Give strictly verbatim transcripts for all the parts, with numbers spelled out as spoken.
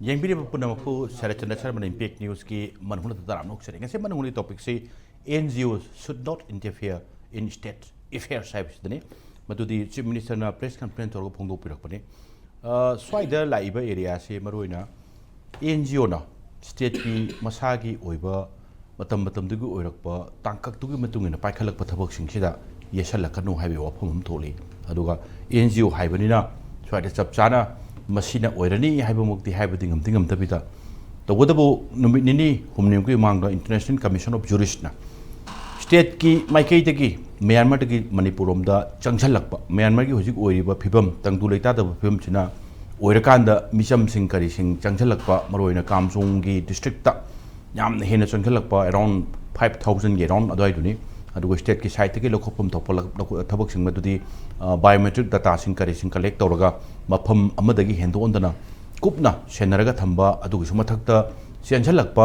ꯌꯦꯡꯕꯤꯔꯤꯕ ꯄꯨꯝꯅꯃꯛꯄꯨ ꯁꯔꯠꯆꯟꯗ꯭ꯔ ꯁꯔꯃꯅ ꯏꯝꯄꯦꯛ ꯅ꯭ꯌꯨꯁꯀꯤ ꯃꯅꯨꯡꯗ ꯇꯔꯥꯝꯅ ꯑꯣꯛꯆꯔꯤ꯫ ꯉꯁꯤ ꯃꯅꯨꯡꯒꯤ ꯇꯣꯄꯤꯛꯁꯤ "N G O should not interfere in state affairs" ꯍꯥꯏꯕꯁꯤꯗꯅꯤ꯫ ꯃꯗꯨꯗꯤ ꯆꯤꯐ ꯃꯤꯅꯤꯁꯇꯔꯅ ꯄ꯭ꯔꯦꯁ ꯀꯟꯐꯔꯦꯟꯁ ꯇꯧꯔꯒ ꯐꯣꯡꯗꯣꯛꯄꯤꯔꯛꯄꯅꯤ꯫ ꯑ, ꯁ꯭ꯋꯥꯏꯗ ꯂꯥꯛꯏꯕ ꯑꯦꯔꯤꯌꯥꯁꯤ ꯃꯔꯨꯑꯣꯏꯅ ꯑꯦꯟ ꯖꯤ ꯑꯣꯅ ꯁ꯭ꯇꯦꯠꯀꯤ ꯃꯁꯥꯒꯤ ꯑꯣꯏꯕ ꯃꯇꯝ ꯃꯇꯝꯗꯨꯒꯤ ꯑꯣꯏꯔꯛꯄ ꯇꯥꯡꯀꯛꯇꯨꯒꯤ ꯃꯇꯨꯡ ꯏꯟꯅ ꯄꯥꯏꯈꯠꯂꯛꯄ ꯊꯕꯛꯁꯤꯡꯁꯤꯗ ꯌꯦꯠꯁꯜꯂꯛꯀꯅꯨ ꯍꯥꯏꯕꯒꯤ ꯋꯥꯐꯝ ꯑꯃ ꯊꯣꯛꯂꯤ꯫ ꯑꯗꯨꯒ ꯑꯦꯟ ꯖꯤ ꯑꯣ ꯍꯥꯏꯕꯅꯤꯅ ꯁ꯭ꯋꯥꯏꯗ ꯆꯞ ꯆꯥꯅ ꯃꯁꯤꯅ ꯑꯣꯏꯔꯅꯤ ꯍꯥꯏꯕꯃꯛꯇꯤ ꯍꯥꯏꯕꯗꯤ ꯉꯝꯗꯤ ꯉꯝꯗꯕꯤꯗ, ꯇꯧꯕꯇꯕꯨ ꯅꯨꯃꯤꯠ ꯅꯤꯅꯤ ꯍꯨꯝꯅꯤꯃꯨꯛꯀꯤ ꯃꯃꯥꯡꯗ International Commission of Juristꯅ ꯁ꯭ꯇꯦꯠꯀꯤ ꯃꯥꯏꯀꯩꯗꯒꯤ ꯃ꯭ꯌꯥꯟꯃꯥꯔꯗꯒꯤ ꯃꯅꯤꯄꯨꯔ ꯂꯣꯝꯗ ꯆꯪꯁꯤꯜꯂꯛꯄ, ꯃ꯭ꯌꯥꯟꯃꯥꯔꯒꯤ ꯍꯧꯖꯤꯛ ꯑꯣꯏꯔꯤꯕ ꯐꯤꯕꯝ, ꯇꯪꯗꯨ ꯂꯩꯇꯥꯗꯕ ꯐꯤꯕꯝꯁꯤꯅ ꯑꯣꯏꯔꯀꯥꯟꯗ ꯃꯤꯆꯝꯁꯤꯡ ꯀꯔꯤꯁꯤꯡ ꯆꯪꯁꯤꯜꯂꯛꯄ, ꯃꯔꯨꯑꯣꯏꯅ ꯀꯥꯝꯖꯣꯡꯒꯤ ꯗꯤꯁꯇ꯭ꯔꯤꯛꯇ ꯌꯥꯝꯅ ꯍꯦꯟꯅ ꯆꯪꯁꯤꯜꯂꯛꯄ, around five thousandꯒꯤ around ꯑꯗꯨꯋꯥꯏꯗꯨꯅꯤ꯫ ꯑꯗꯨꯒ ꯁ꯭ꯇꯦꯠꯀꯤ ꯁꯥꯏꯠꯇꯒꯤ ꯂꯧꯈꯠꯐꯝ ꯊꯣꯛꯄ ꯂꯧ-, ꯂꯧ-, ꯊꯕꯛꯁꯤꯡ ꯑꯗꯨꯗꯤ, ꯑ, biometric dataꯁꯤꯡ ꯀꯔꯤꯁꯤꯡ collect ꯇꯧꯔꯒ ꯃꯐꯝ ꯑꯃꯗꯒꯤ ꯍꯦꯟꯗꯣꯛꯍꯟꯗꯅ ꯀꯨꯞꯅ ꯁꯦꯟꯅꯔꯒ ꯊꯝꯕ, ꯑꯗꯨꯒꯤꯁꯨ ꯃꯊꯛꯇ ꯆꯦꯟꯁꯤꯜꯂꯛꯄ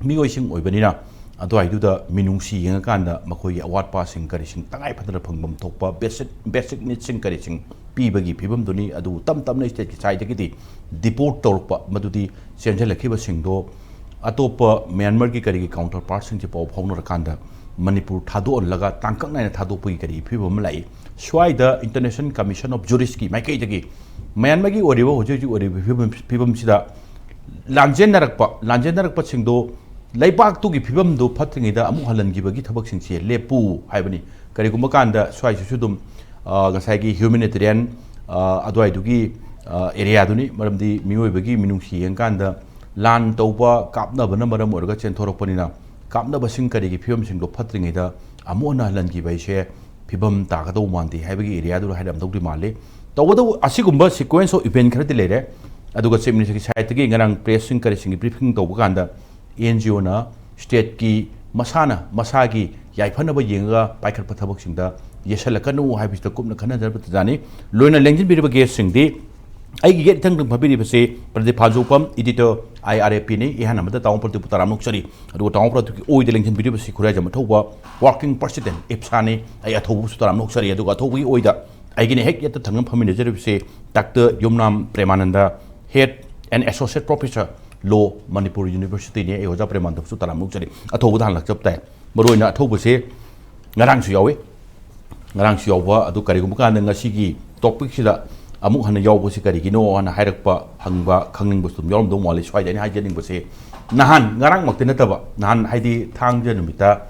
ꯃꯤꯑꯣꯏꯁꯤꯡ ꯑꯣꯏꯕꯅꯤꯅ, ꯑꯗꯨꯋꯥꯏꯗꯨꯗ ꯃꯤꯅꯨꯡꯁꯤ ꯌꯦꯡꯉꯀꯥꯟꯗ ꯃꯈꯣꯏꯒꯤ ꯑꯋꯥꯠꯄꯁꯤꯡ ꯀꯔꯤꯁꯤꯡ ꯇꯉꯥꯏ ꯐꯗꯅ ꯐꯪꯐꯝ ꯊꯣꯛꯄ basic, basic needsꯁꯤꯡ ꯀꯔꯤꯁꯤꯡ ꯄꯤꯕꯒꯤ ꯐꯤꯕꯝꯗꯨꯅꯤ꯫ ꯑꯗꯨꯕꯨ ꯇꯞ ꯇꯞꯅ ꯁ꯭ꯇꯦꯠꯀꯤ ꯁꯥꯏꯠꯇꯒꯤꯗꯤ deport ꯇꯧꯔꯛꯄ, ꯃꯗꯨꯗꯤ ꯆꯦꯟꯁꯤꯜꯂꯛꯈꯤꯕꯁꯤꯡꯗꯣ ꯑꯇꯣꯞꯄ ꯃ꯭ꯌꯥꯟꯃꯥꯔꯒꯤ ꯀꯔꯤꯒꯤ counterpartꯁꯤꯡꯁꯦ ꯄꯥꯎ ꯐꯥꯎꯅꯔꯀꯥꯟꯗ ꯃꯅꯤꯄꯨꯔ ꯊꯥꯗꯣꯛꯍꯜꯂꯒ ꯇꯥꯡꯀꯛ ꯅꯥꯏꯅ ꯊꯥꯗꯣꯛꯄꯒꯤ ꯀꯔꯤ ꯐꯤꯕꯝ ꯑꯃ ꯂꯥꯛꯏ꯫ ꯁ꯭ꯋꯥꯏꯗ International Commission of Juristꯀꯤ ꯃꯥꯏꯀꯩꯗꯒꯤ ꯃ꯭ꯌꯥꯟꯃꯥꯔꯒꯤ ꯑꯣꯏꯔꯤꯕ ꯍꯧꯖꯤꯛ ꯍꯧꯖꯤꯛ ꯑꯣꯏꯔꯤꯕ ꯐꯤꯕꯝ, ꯐꯤꯕꯝꯁꯤꯗ ꯂꯥꯟꯖꯦꯟꯅꯔꯛꯄ, ꯂꯥꯟꯖꯦꯟꯅꯔꯛꯄꯁꯤꯡꯗꯣ ꯂꯩꯕꯥꯛꯇꯨꯒꯤ ꯐꯤꯕꯝꯗꯨ ꯐꯠꯇ꯭ꯔꯤꯉꯩꯗ ꯑꯃꯨꯛ ꯍꯜꯍꯟꯈꯤꯕꯒꯤ ꯊꯕꯛꯁꯤꯡꯁꯦ ꯂꯦꯞꯄꯨ ꯍꯥꯏꯕꯅꯤ꯫ ꯀꯔꯤꯒꯨꯝꯕ ꯀꯥꯟꯗ ꯁ꯭ꯋꯥꯏꯁꯤꯁꯨ ꯑꯗꯨꯝ, ꯑ, ꯉꯁꯥꯏꯒꯤ humanitarian, ꯑ, ꯑꯗꯨꯋꯥꯏꯗꯨꯒꯤ, ꯑ, areaꯗꯨꯅꯤ꯫ ꯃꯔꯝꯗꯤ ꯃꯤꯑꯣꯏꯕꯒꯤ ꯃꯤꯅꯨꯡꯁꯤ ꯌꯦꯡꯀꯥꯟꯗ ꯂꯥꯟ ꯇꯧꯕ, ꯀꯥꯞꯅꯕꯅ ꯃꯔꯝ ꯑꯣꯏꯔꯒ ꯆꯦꯟꯊꯣꯔꯛꯄꯅꯤꯅ ꯀꯥꯞꯅꯕꯁꯤꯡ ꯀꯔꯤꯒꯤ ꯐꯤꯕꯝꯁꯤꯡꯗꯣ ꯐꯠꯇ꯭ꯔꯤꯉꯩꯗ ꯑꯃꯨꯛ ꯍꯟꯅ ꯍꯜꯍꯟꯈꯤꯕ ꯍꯥꯏꯁꯦ ꯐꯤꯕꯝ ꯇꯥꯒꯗꯧꯕ ꯃꯥꯟꯗꯦ ꯍꯥꯏꯕꯒꯤ areaꯗꯨ ꯍꯥꯏꯔꯝꯗꯧꯗꯤ ꯃꯥꯜꯂꯤ꯫ ꯇꯧꯕꯇꯕꯨ ꯑꯁꯤꯒꯨꯝꯕ sequence of event ꯈꯔꯗꯤ ꯂꯩꯔꯦ꯫ ꯑꯗꯨꯒ ꯆꯤꯐ ꯃꯤꯅꯤꯁꯇꯔꯒꯤ ꯁꯥꯏꯠꯇꯒꯤ ꯉꯔꯥꯡ ꯄ꯭ꯔꯦꯁꯁꯤꯡ ꯀꯔꯤꯁꯤꯡꯒꯤ ꯕ꯭ꯔꯤꯐꯤꯡ ꯇꯧꯕ ꯀꯥꯟꯗ ꯑꯦꯟ ꯖꯤ ꯑꯣꯅ ꯁ꯭ꯇꯦꯠꯀꯤ ꯃꯁꯥꯅ ꯃꯁꯥꯒꯤ ꯌꯥꯏꯐꯅꯕ ꯌꯦꯡꯉꯒ ꯄꯥꯏꯈꯠꯄ ꯊꯕꯛꯁꯤꯡꯗ ꯌꯦꯠꯁꯜꯂꯛꯀꯅꯨ ꯍꯥꯏꯕꯁꯤꯗ ꯀꯨꯞꯅ ꯈꯟꯅꯖꯔꯕ ꯇꯥꯟꯖꯥꯅꯤ꯫ ꯂꯣꯏꯅ ꯂꯦꯡꯁꯤꯟꯕꯤꯔꯤꯕ ꯒꯦꯁꯁꯤꯡꯗꯤ ꯑꯩꯒꯤ ꯌꯦꯠ ꯏꯊꯪꯗ ꯐꯝꯕꯤꯔꯤꯕꯁꯤ Pradeep ꯐꯥꯟꯖꯧꯐꯝ, editor, I R F Pꯅꯤ꯫ ꯏꯍꯥꯟ ꯑꯃꯗ ꯇꯥꯃꯣ ꯄ꯭ꯔꯗꯤꯞꯄꯨ ꯇꯔꯥꯝꯅ ꯑꯣꯛꯆꯔꯤ꯫ ꯑꯗꯨꯒ ꯇꯥꯃꯣ ꯄ꯭ꯔꯗꯤꯞꯀꯤ ꯑꯣꯏꯗ ꯂꯦꯡꯁꯤꯟꯕꯤꯔꯤꯕꯁꯤ ꯈꯨꯔꯥꯏꯖꯝ ꯑꯊꯧꯕ, working president, ꯏꯞꯁꯥꯅꯤ꯫ ꯑꯩ ꯑꯊꯧꯕꯁꯨ ꯇꯔꯥꯝꯅ ꯑꯣꯛꯆꯔꯤ꯫ ꯑꯗꯨꯒ ꯑꯊꯧꯕꯒꯤ ꯑꯣꯏꯗ ꯑꯩꯒꯤꯅ ꯍꯦꯛ ꯌꯦꯠꯇ ꯊꯪꯅ ꯐꯝꯃꯤꯟꯅꯖꯔꯤꯕꯁꯤ doctor Yumnam Premananda, head an associate professor law, Manipur University ꯅꯤ꯫ ꯑꯩ ꯑꯣꯖꯥ ꯄ꯭ꯔꯦꯃꯥꯟꯗꯕꯁꯨ ꯇꯔꯥꯃꯨꯛ ꯆꯠꯂꯤ꯫ ꯑꯊꯧꯕꯗ ꯍꯥꯟꯅ ꯂꯥꯛꯆꯕ ꯇꯥꯏ꯫ ꯃꯔꯨꯑꯣꯏꯅ ꯑꯊꯧꯕꯁꯦ ꯉꯔꯥꯡꯁꯨ ꯌꯥꯎꯋꯤ꯫ ꯉꯔꯥꯡꯁꯨ ꯌꯥꯎꯕ ꯑꯗꯨ ꯀꯔꯤꯒꯨꯝꯕ ꯀꯥꯟꯗ ꯉꯁꯤꯒꯤ topic ꯁꯤꯗ ꯑꯃꯨꯛ ꯍꯟꯅ ꯌꯥꯎꯕꯁꯤ ꯀꯔꯤꯒꯤꯅꯣ ꯍꯥꯏꯅ ꯍꯥꯏꯔꯛꯄ, ꯍꯪꯕ, ꯈꯪꯅꯤꯡꯕꯁꯨ ꯑꯗꯨꯝ ꯌꯥꯎꯔꯝꯗꯧ ꯃꯥꯜꯂꯤ꯫ ꯁ꯭ꯋꯥꯏꯗ ꯑꯩꯅ ꯍꯥꯏꯖꯅꯤꯡꯕꯁꯦ, ꯅꯍꯥꯟ, ꯉꯔꯥꯡꯃꯛꯇꯤ ꯅꯠꯇꯕ, ꯅꯍꯥꯟ ꯍꯥꯏꯗꯤ ꯊꯥꯡꯖ ꯅꯨꯃꯤꯠꯇ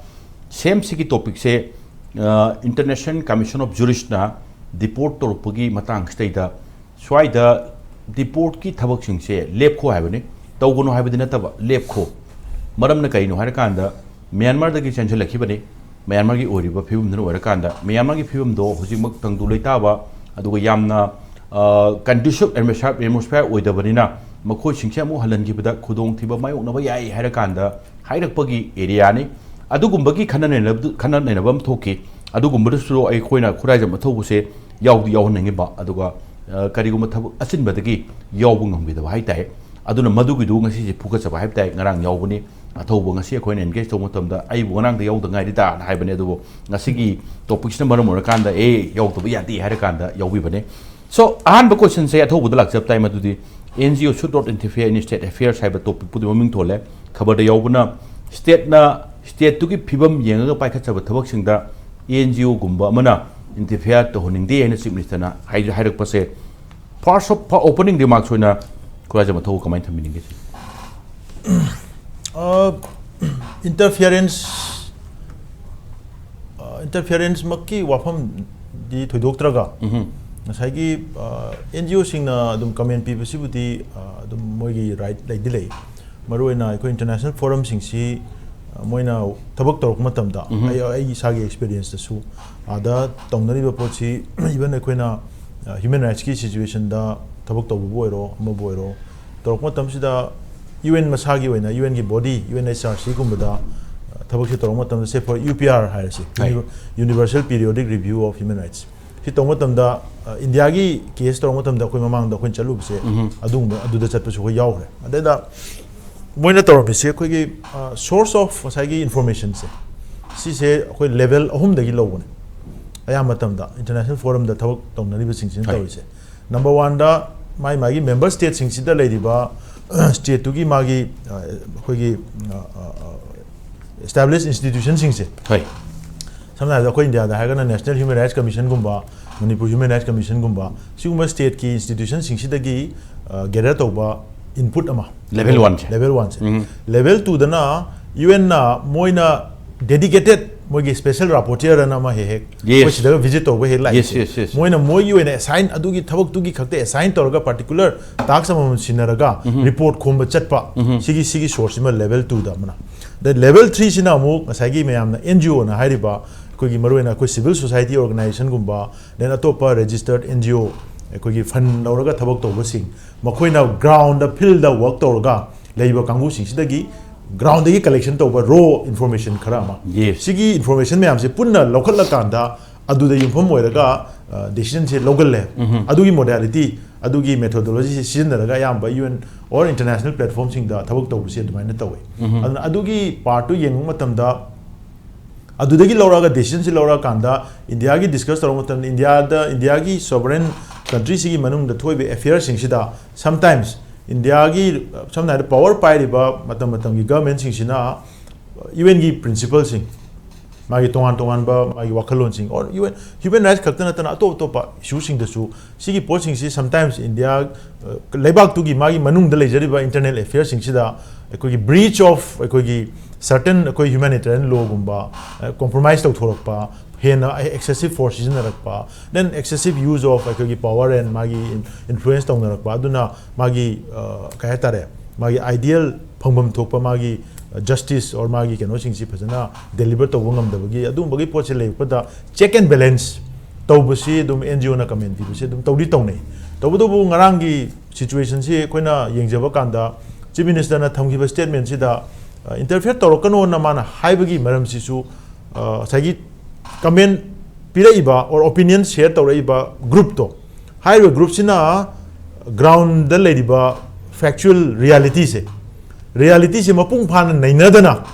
ꯁꯦꯝ ꯁꯤꯒꯤ topic ꯁꯦ, ꯑ, International Commission of Jurist ꯅ deport ꯇꯧꯔꯛꯄꯒꯤ ꯃꯇꯥꯡꯁꯤꯗꯩꯗ ꯁ꯭ꯋꯥꯏꯗ deport ꯀꯤ ꯊꯕꯛꯁꯤꯡꯁꯦ ꯂꯦꯞꯈꯣ ꯍꯥꯏꯕꯅꯤ꯫ ꯇꯧꯒꯅꯨ ꯍꯥꯏꯕꯗꯤ ꯅꯠꯇꯕ, ꯂꯦꯞꯈꯣ꯫ ꯃꯔꯝꯅ ꯀꯔꯤꯅꯣ ꯍꯥꯏꯔꯀꯥꯟꯗ, ꯃ꯭ꯌꯥꯟꯃꯥꯔꯗꯒꯤ ꯆꯦꯟꯁꯤꯜꯂꯛꯈꯤꯕꯅꯤ꯫ ꯃ꯭ꯌꯥꯟꯃꯥꯔꯒꯤ ꯑꯣꯏꯔꯤꯕ ꯐꯤꯕꯝꯗꯨꯅ ꯑꯣꯏꯔꯀꯥꯟꯗ, ꯃ꯭ꯌꯥꯟꯃꯥꯔꯒꯤ ꯐꯤꯕꯝꯗꯣ ꯍꯧꯖꯤꯛꯃꯛ ꯇꯪꯗꯨ ꯂꯩꯇꯥꯕ, ꯑꯗꯨꯒ ꯌꯥꯝꯅ, ꯑ, conducive atmosphere ꯑꯣꯏꯗꯕꯅꯤꯅ, ꯃꯈꯣꯏꯁꯤꯡꯁꯦ ꯑꯃꯨꯛ ꯍꯜꯍꯟꯈꯤꯕꯗ ꯈꯨꯗꯣꯡꯊꯤꯕ ꯃꯥꯌꯣꯛꯅꯕ ꯌꯥꯏ ꯍꯥꯏꯔꯀꯥꯟꯗ ꯍꯥꯏꯔꯛꯄꯒꯤ area ꯅꯤ꯫ ꯑꯗꯨꯒꯨꯝꯕꯒꯤ ꯈꯟꯅ ꯅꯩꯅꯕ, ꯈꯟꯅ ꯅꯩꯅꯕ ꯑꯃ ꯊꯣꯛꯈꯤ꯫ ꯑꯗꯨꯒꯨꯝꯕꯗꯨꯁꯨ ꯑꯩꯈꯣꯏꯅ ꯈꯨꯔꯥꯏꯖꯝ ꯑꯊꯧꯕꯁꯦ ꯌꯥꯎꯗꯤ ꯌꯥꯎꯍꯟꯅꯤꯡꯉꯤꯕ, ꯑꯗꯨꯒ, ꯑ, ꯀꯔꯤꯒꯨꯝꯕ ꯊꯕꯛ ꯑꯆꯤꯟꯕꯗꯒꯤ ꯌꯥꯎꯕ ꯉꯝꯈꯤꯗꯕ ꯍꯥꯏꯇꯥꯔꯦ꯫ ꯑꯗꯨꯅ ꯃꯗꯨꯒꯤꯗꯨ ꯉꯁꯤꯁꯦ ꯐꯨꯒꯠꯆꯕ ꯍꯥꯏꯕ ꯇꯥꯏ꯫ ꯉꯔꯥꯡ ꯌꯥꯎꯕꯅꯤ꯫ ꯑꯊꯧꯕ ꯉꯁꯤ ꯑꯩꯈꯣꯏꯅ engage ꯇꯧꯕ ꯃꯇꯝꯗ, "ꯑꯩꯕꯨ ꯉꯔꯥꯡꯗ ꯌꯥꯎꯗ ꯉꯥꯏꯔꯤꯗ" ꯍꯥꯏꯕꯅꯦ꯫ ꯑꯗꯨꯕꯨ ꯉꯁꯤꯒꯤ topic ꯁꯤꯅ ꯃꯔꯝ ꯑꯣꯏꯔꯀꯥꯟꯗ, "ꯑꯦ, ꯌꯥꯎꯗꯕ ꯌꯥꯗꯦ" ꯍꯥꯏꯔꯀꯥꯟꯗ ꯌꯥꯎꯕꯤꯕꯅꯦ꯫ So, ꯑꯍꯥꯟꯕ question ꯁꯦ ꯑꯊꯧꯕꯗ ꯂꯥꯛꯆꯕ ꯇꯥꯏ, ꯃꯗꯨꯗꯤ "N G O should not interfere in state affairs" ꯍꯥꯏꯕ topic ꯄꯨꯗꯤ ꯃꯃꯤꯡ ꯊꯣꯜꯂꯦ꯫ ꯈꯕꯔꯗ ꯌꯥꯎꯕꯅ state ꯅ, state ꯇꯨꯒꯤ ꯐꯤꯕꯝ ꯌꯦꯡꯉꯒ ꯄꯥꯏꯈꯠꯆꯕ ꯊꯕꯛꯁꯤꯡꯗ N G O ꯒꯨꯝꯕ ꯑꯃꯅ interfere ꯇꯧꯍꯟꯅꯤꯡꯗꯦ ꯍꯥꯏꯅ Chief Minister ꯅ ꯍꯥꯏ-, ꯍꯥꯏꯔꯛꯄꯁꯦ, first of, opening remarks ꯑꯣꯏꯅ ꯈꯨꯔꯥꯏꯖꯝ ꯑꯊꯧꯕ ꯀꯃꯥꯏꯅ ꯊꯝꯕꯤꯅꯤꯡꯒꯦ? ꯑ, interference, ꯑ, interference ꯃꯛꯀꯤ ꯋꯥꯐꯝꯗꯤ ꯊꯣꯏꯗꯣꯛꯇ꯭ꯔꯒ, ꯎꯝꯍꯨꯝ꯫ ꯉꯁꯥꯏꯒꯤ, ꯑ, N G O ꯁꯤꯡꯅ ꯑꯗꯨꯝ comment ꯄꯤꯕꯁꯤꯕꯨꯗꯤ, ꯑ, ꯑꯗꯨꯝ ꯃꯣꯏꯒꯤ right ꯂꯩꯗꯤ ꯂꯩ꯫ ꯃꯔꯨꯑꯣꯏꯅ ꯑꯩꯈꯣꯏ international forum ꯁꯤꯡꯁꯤ, ꯑ, ꯃꯣꯏꯅ ꯊꯕꯛ ꯇꯧꯔꯛꯄ ꯃꯇꯝꯗ, ꯎꯝꯍꯨꯝ꯫ ꯑꯩ, ꯑꯩ ꯏꯁꯥꯒꯤ experience ꯇꯁꯨ, ꯑꯥꯗ ꯇꯧꯅꯔꯤꯕ ꯄꯣꯠꯁꯤ, even ꯑꯩꯈꯣꯏꯅ, ꯑ, human rights ꯀꯤ situation ꯗ ꯊꯕꯛ ꯇꯧꯕꯕꯨ ꯑꯣꯏꯔꯣ, ꯑꯃꯕꯨ ꯑꯣꯏꯔꯣ, ꯇꯧꯔꯛꯄ ꯃꯇꯝꯁꯤꯗ U N ꯃꯁꯥꯒꯤ ꯑꯣꯏꯅ, U N ꯒꯤ body, U N H R C ꯒꯨꯝꯕꯗ, ꯑ, ꯊꯕꯛꯁꯤ ꯇꯧꯔꯛꯄ ꯃꯇꯝꯗ, say for U P R ꯍꯥꯏꯔꯁꯤ, ꯍꯣꯏ꯫ Univer-, Universal Periodic Review of Human Rights, ꯁꯤ ꯇꯧꯕ ꯃꯇꯝꯗ, ꯑ, ꯏꯟꯗꯤꯌꯥꯒꯤ case ꯇꯧꯔꯛꯄ ꯃꯇꯝꯗ ꯑꯩꯈꯣꯏ ꯃꯃꯥꯡꯗ ꯑꯩꯈꯣꯏꯅ ꯆꯠꯂꯨꯕꯁꯦ, ꯎꯝꯍꯨꯝ꯫ ꯑꯗꯨꯒꯨꯝꯕ, ꯑꯗꯨꯗ ꯆꯠꯄꯁꯨ ꯑꯩꯈꯣꯏ ꯌꯥꯎꯈ꯭ꯔꯦ꯫ ꯑꯗꯩꯗ ꯃꯣꯏꯅ ꯇꯧꯔꯝꯃꯤꯁꯦ ꯑꯩꯈꯣꯏꯒꯤ, ꯑ, source of ꯉꯁꯥꯏꯒꯤ information ꯁꯦ, ꯁꯤꯁꯦ ꯑꯩꯈꯣꯏ level ꯑꯍꯨꯝꯗꯒꯤ ꯂꯧꯕꯅꯦ꯫ ꯑꯌꯥꯝꯕ ꯃꯇꯝꯗ international forum ꯗ ꯊꯕꯛ ꯇꯧꯅꯔꯤꯕꯁꯤꯡꯁꯤꯅ ꯍꯣꯏ꯫ ꯇꯧꯔꯤꯁꯦ꯫ Number one ꯗ ꯃꯥꯒꯤ ꯃꯥꯒꯤ member stateꯁꯤꯡꯁꯤꯗ ꯂꯩꯔꯤꯕ stateꯇꯨꯒꯤ ꯃꯥꯒꯤ ꯑ, ꯑꯩꯈꯣꯏꯒꯤ ꯑ, ꯑ, ꯑ, established institutionꯁꯤꯡꯁꯦ, ꯍꯣꯏ ꯁꯝꯅ ꯍꯥꯏꯔꯕꯗ ꯑꯩꯈꯣꯏ ꯏꯟꯗꯤꯌꯥꯗ ꯍꯥꯏꯔꯒꯅ National Human Rights Commissionꯒꯨꯝꯕ, Manipur Human Rights Commissionꯒꯨꯝꯕ, ꯁꯤꯒꯨꯝꯕ stateꯀꯤ institutionꯁꯤꯡꯁꯤꯗꯒꯤ gather ꯇꯧꯕ input ꯑꯃ, Level oneꯁꯦ. Level oneꯁꯦ. ꯎꯝ. Level twoꯗꯅ UNꯅ ꯃꯣꯏꯅ dedicated ꯃꯣꯏꯒꯤ special rapporteur ꯑꯅ ꯑꯃ ꯍꯦꯛ ꯍꯦꯛ Yes. ꯑꯩꯈꯣꯏ ꯁꯤꯗꯒ visit ꯇꯧꯕ ꯍꯦꯛ ꯂꯥꯛꯏ. Yes, yes, yes. ꯃꯣꯏꯅ ꯃꯣꯏꯒꯤ ꯑꯣꯏꯅ assign, ꯑꯗꯨꯒꯤ ꯊꯕꯛꯇꯨꯒꯤ ꯈꯛꯇ assign ꯇꯧꯔꯒ particular task ꯑꯃꯃꯝ ꯁꯤꯟꯅꯔꯒ report ꯈꯣꯝꯕ ꯆꯠꯄ, ꯁꯤꯒꯤ ꯁꯤꯒꯤ source ꯑꯃ level twoꯗ ꯑꯃꯅ. ꯑꯗ level threeꯁꯤꯅ ꯑꯃꯨꯛ ꯉꯁꯥꯏꯒꯤ ꯃꯌꯥꯝꯅ NGOꯅ ꯍꯥꯏꯔꯤꯕ ꯑꯩꯈꯣꯏꯒꯤ ꯃꯔꯨꯑꯣꯏꯅ ꯑꯩꯈꯣꯏ civil society organizationꯒꯨꯝꯕ, then ꯑꯇꯣꯞꯄ registered NGO, ꯑꯩꯈꯣꯏꯒꯤ fund ꯂꯧꯔꯒ ꯊꯕꯛ ꯇꯧꯕꯁꯤꯡ, ꯃꯈꯣꯏꯅ groundꯗ, fieldꯗ work ꯇꯧꯔꯒ ꯂꯩꯔꯤꯕ ꯀꯥꯡꯕꯨꯁꯤꯡꯁꯤꯗꯒꯤ groundꯗꯒꯤ collection ꯇꯧꯕ raw information ꯈꯔ ꯑꯃ, Yes. ꯁꯤꯒꯤ information ꯃꯌꯥꯝꯁꯦ ꯄꯨꯟꯅ ꯂꯧꯈꯠꯂꯀꯥꯟꯗ ꯑꯗꯨꯗ ꯌꯨꯝꯐꯝ ꯑꯣꯏꯔꯒ decisionꯁꯦ ꯂꯧꯒꯜꯂꯦ. ꯑꯗꯨꯒꯤ modality, ꯑꯗꯨꯒꯤ methodologyꯁꯦ ꯁꯤꯖꯤꯟꯅꯔꯒ ꯑꯌꯥꯝꯕ UN or international platformꯁꯤꯡꯗ ꯊꯕꯛ ꯇꯧꯕꯁꯦ ꯑꯗꯨꯃꯥꯏꯅ ꯇꯧꯋꯦ. ꯑꯗꯨꯅ ꯑꯗꯨꯒꯤ partꯇꯨ ꯌꯦꯡꯕ ꯃꯇꯝꯗ, ꯑꯗꯨꯗꯒꯤ ꯂꯧꯔꯛꯑꯒ decisionꯁꯤ ꯂꯧꯔꯛꯑꯀꯥꯟꯗ ꯏꯟꯗꯤꯌꯥꯒꯤ discuss ꯇꯧꯔꯛꯄ ꯃꯇꯝꯗ, ꯏꯟꯗꯤꯌꯥꯗ, ꯏꯟꯗꯤꯌꯥꯒꯤ sovereign countryꯁꯤꯒꯤ ꯃꯅꯨꯡꯗ ꯊꯣꯛꯏꯕ affairꯁꯤꯡꯁꯤꯗ sometimes ꯏꯟꯗꯤꯌꯥꯒꯤ, ꯁꯝꯅ ꯍꯥꯏꯔꯕꯗ, power ꯄꯥꯏꯔꯤꯕ ꯃꯇꯝ ꯃꯇꯝꯒꯤ governmentꯁꯤꯡꯁꯤꯅ UNꯒꯤ principleꯁꯤꯡ, ꯃꯥꯒꯤ ꯇꯣꯉꯥꯟ ꯇꯣꯉꯥꯟꯕ ꯃꯥꯒꯤ ꯋꯥꯈꯜꯂꯣꯟꯁꯤꯡ, or UN human rights ꯈꯛꯇ ꯅꯠꯇꯅ ꯑꯇꯣꯞ ꯑꯇꯣꯞꯄ issueꯁꯤꯡꯗꯁꯨ ꯁꯤꯒꯤ ꯄꯣꯠꯁꯤꯡꯁꯤ sometimes ꯏꯟꯗꯤꯌꯥ, ꯑ, ꯂꯩꯕꯥꯛꯇꯨꯒꯤ ꯃꯥꯒꯤ ꯃꯅꯨꯡꯗ ꯂꯩꯖꯔꯤꯕ internal affairꯁꯤꯡꯁꯤꯗ ꯑꯩꯈꯣꯏꯒꯤ breach of ꯑꯩꯈꯣꯏꯒꯤ certain ꯑꯩꯈꯣꯏ humanitarian lawꯒꯨꯝꯕ, ꯑ, compromise ꯇꯧꯊꯣꯔꯛꯄ, ꯍꯦꯟꯅ excessive force ꯁꯤꯖꯤꯟꯅꯔꯛꯄ, then excessive use of ꯑꯩꯈꯣꯏꯒꯤ power and ꯃꯥꯒꯤ influence ꯇꯧꯅꯔꯛꯄ, ꯑꯗꯨꯅ ꯃꯥꯒꯤ, ꯑ, ꯀꯩ ꯍꯥꯏꯇꯥꯔꯦ, ꯃꯥꯒꯤ ideal ꯐꯪꯐꯝ ꯊꯣꯛꯄ ꯃꯥꯒꯤ justice or ꯃꯥꯒꯤ ꯀꯩꯅꯣꯁꯤꯡꯁꯤ ꯐꯖꯅ deliver ꯇꯧꯕ ꯉꯝꯗꯕꯒꯤ ꯑꯗꯨꯒꯨꯝꯕꯒꯤ ꯄꯣꯠꯁꯦ ꯂꯩꯔꯛꯄꯗ check and balance ꯇꯧꯕꯁꯤ ꯑꯗꯨꯝ NGOꯅ comment ꯄꯤꯕꯁꯤ ꯑꯗꯨꯝ ꯇꯧꯗꯤ ꯇꯧꯅꯩ꯫ ꯇꯧꯕꯇꯕꯨ ꯉꯔꯥꯡꯒꯤ situationꯁꯤ ꯑꯩꯈꯣꯏꯅ ꯌꯦꯡꯖꯕ ꯀꯥꯟꯗ Chief Ministerꯅ ꯊꯝꯈꯤꯕ statementꯁꯤꯗ, ꯑ, interfere ꯇꯧꯔꯛꯀꯅꯣꯅ ꯃꯥꯅ ꯍꯥꯏꯕꯒꯤ ꯃꯔꯝꯁꯤꯁꯨ, ꯑ, ꯉꯁꯥꯏꯒꯤ comment ꯄꯤꯔꯛꯏꯕ or opinion share ꯇꯧꯔꯛꯏꯕ groupꯇꯣ, ꯍꯥꯏꯔꯤꯕ groupꯁꯤꯅ groundꯗ ꯂꯩꯔꯤꯕ factual realityꯁꯦ, realityꯁꯦ ꯃꯄꯨꯡ ꯐꯥꯅ ꯅꯩꯅꯗꯅ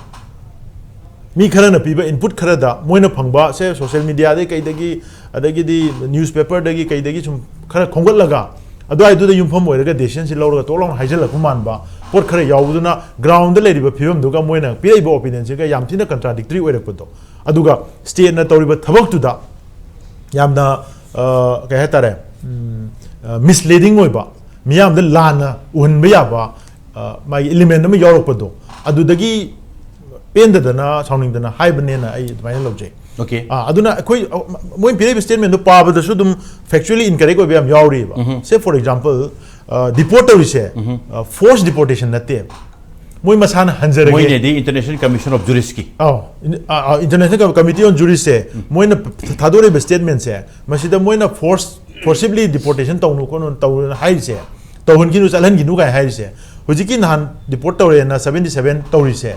ꯃꯤ ꯈꯔꯅ ꯄꯤꯕ input ꯈꯔꯗ ꯃꯣꯏꯅ ꯐꯪꯕ ꯁꯦ social mediaꯗꯒꯤ ꯀꯩꯗꯒꯤ ꯑꯗꯒꯤꯗꯤ newspaperꯗꯒꯤ ꯀꯩꯗꯒꯤ ꯁꯨꯝ ꯈꯔ ꯈꯣꯝꯒꯠꯂꯒ ꯑꯗꯨꯋꯥꯏꯗꯨꯗ ꯌꯨꯝꯐꯝ ꯑꯣꯏꯔꯒ decision ꯁꯤ ꯂꯧꯔꯒ ꯇꯣꯛ ꯂꯥꯎꯅ ꯍꯥꯏꯖꯤꯜꯂꯛꯄ ꯃꯥꯟꯕ ꯄꯣꯠ ꯈꯔ ꯌꯥꯎꯕꯗꯨꯅ ground ꯗ ꯂꯩꯔꯤꯕ ꯐꯤꯕꯝꯗꯨꯒ ꯃꯣꯏꯅ ꯄꯤꯔꯛꯏꯕ opinion ꯁꯤꯒ ꯌꯥꯝ ꯊꯤꯅ contradictory ꯑꯣꯏꯔꯛꯄꯗꯣ꯫ ꯑꯗꯨꯒ state ꯅ ꯇꯧꯔꯤꯕ ꯊꯕꯛꯇꯨꯗ ꯌꯥꯝꯅ, ꯑ, ꯀꯩ ꯍꯥꯏꯇꯥꯔꯦ, ꯎꯝ, ꯑ, misleading ꯑꯣꯏꯕ, ꯃꯤꯌꯥꯝꯗ ꯂꯥꯟꯅ ꯎꯍꯟꯕ ꯌꯥꯕ, ꯑ, ꯃꯥꯒꯤ element ꯑꯃ ꯌꯥꯎꯔꯛꯄꯗꯣ, ꯑꯗꯨꯗꯒꯤ ꯄꯦꯟꯗꯗꯅ, ꯁꯥꯎꯅꯤꯡꯗꯅ ꯍꯥꯏꯕꯅꯦꯅ ꯑꯩ ꯑꯗꯨꯃꯥꯏꯅ ꯂꯧꯖꯩ꯫ Okay. ꯑꯥ, ꯑꯗꯨꯅ ꯑꯩꯈꯣꯏ, ꯑ, ꯃꯣꯏꯅ ꯄꯤꯔꯛꯏꯕ statement ꯗꯣ ꯄꯥꯕꯗꯁꯨ ꯑꯗꯨꯝ factually incorrect ꯑꯣꯏꯕ ꯌꯥꯝ ꯌꯥꯎꯔꯤꯕ꯫ ꯎꯝꯍꯨꯝ꯫ Say for example, ꯑ, deport ꯇꯧꯔꯤꯁꯦ, ꯎꯝꯍꯨꯝ꯫ ꯑ, force deportation ꯅꯠꯇꯦ꯫ ꯃꯣꯏ ꯃꯁꯥꯅ ꯍꯟꯖꯔꯒꯦ꯫ ꯃꯣꯏꯅꯗꯤ International Commission of Jurist ꯀꯤ꯫ ꯑꯧ, ꯏꯟ-, ꯑ, ꯑ, International Committee on Jurist ꯁꯦ, ꯃꯣꯏꯅ ꯊꯥꯗꯣꯔꯛꯏꯕ statement ꯁꯦ, ꯃꯁꯤꯗ ꯃꯣꯏꯅ force, forcibly deportation ꯇꯧꯅꯨ ꯈꯣꯠꯅꯨ ꯇꯧꯅꯨ ꯍꯥꯏꯔꯤꯁꯦ, ꯇꯧꯍꯟꯈꯤꯅꯨ, ꯆꯠꯍꯟꯈꯤꯅꯨ ꯀꯥꯏꯅ ꯍꯥꯏꯔꯤꯁꯦ, ꯍꯧꯖꯤꯛꯀꯤ ꯅꯍꯥꯟ deport ꯇꯧꯔꯦꯅ seventy seven ꯇꯧꯔꯤꯁꯦ,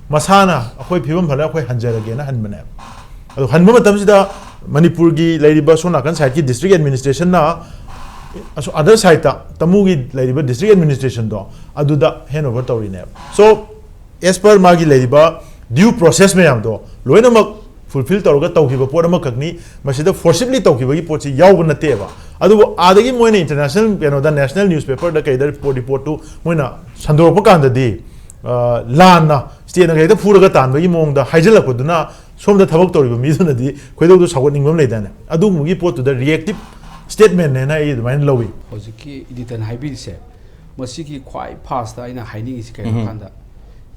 ꯃꯁꯥꯅ ꯑꯩꯈꯣꯏ ꯐꯤꯕꯝ ꯐꯔꯦ, ꯑꯩꯈꯣꯏ ꯍꯟꯖꯔꯒꯦꯅ ꯍꯟꯕꯅꯦꯕ꯫ ꯑꯗꯣ ꯍꯟꯕ ꯃꯇꯝꯁꯤꯗ ꯃꯅꯤꯄꯨꯔꯒꯤ ꯂꯩꯔꯤꯕ ꯁꯣꯝ ꯅꯥꯀꯟ side ꯀꯤ district administration ꯅ, ꯑꯁꯣ-, other side ꯇ ꯇꯃꯨꯒꯤ ꯂꯩꯔꯤꯕ district administration ꯗꯣ ꯑꯗꯨꯗ hand over ꯇꯧꯔꯤꯅꯦꯕ꯫ So, as per ꯃꯥꯒꯤ ꯂꯩꯔꯤꯕ due process ꯃꯌꯥꯝꯗꯣ ꯂꯣꯏꯅꯃꯛ fulfill ꯇꯧꯔꯒ ꯇꯧꯈꯤꯕ ꯄꯣꯠ ꯑꯃꯈꯛꯅꯤ꯫ ꯃꯁꯤꯗ forcibly ꯇꯧꯈꯤꯕꯒꯤ ꯄꯣꯠꯁꯤ ꯌꯥꯎꯕ ꯅꯠꯇꯦꯕ꯫ ꯑꯗꯨꯕꯨ ꯑꯥꯗꯒꯤ ꯃꯣꯏꯅ international ꯀꯩꯅꯣꯗ, national newspaper ꯗ ꯀꯩꯗ report, report ꯇꯨ ꯃꯣꯏꯅ ꯁꯟꯗꯣꯔꯛꯄ ꯀꯥꯟꯗꯗꯤ, ꯑ, ꯂꯥꯟꯅ state ꯅ ꯍꯦꯛꯇ ꯐꯨꯔꯒ ꯇꯥꯟꯕꯒꯤ ꯃꯑꯣꯡꯗ ꯍꯥꯏꯖꯤꯜꯂꯛꯄꯗꯨꯅ ꯁꯣꯝꯗ ꯊꯕꯛ ꯇꯧꯔꯤꯕ ꯃꯤꯗꯨꯅꯗꯤ ꯈꯣꯏꯗꯧꯗꯨ ꯁꯥꯎꯒꯠꯅꯤꯡꯕ ꯑꯃ ꯂꯩꯗꯥꯏꯅꯦ? ꯑꯗꯨꯒꯨꯝꯕꯒꯤ ꯄꯣꯠꯇꯨꯗ reactive statement ꯅꯦꯅ ꯑꯩ ꯑꯗꯨꯃꯥꯏꯅ ꯂꯧꯏ꯫ ꯍꯧꯖꯤꯛꯀꯤ editor ꯅ ꯍꯥꯏꯕꯤꯔꯤꯁꯦ, ꯃꯁꯤꯒꯤ ꯈ꯭ꯋꯥꯏ first ꯇ ꯑꯩꯅ ꯍꯥꯏꯅꯤꯡꯉꯤꯁꯤ ꯀꯩꯅꯣ ꯎꯝ꯫ ꯀꯥꯟꯗ,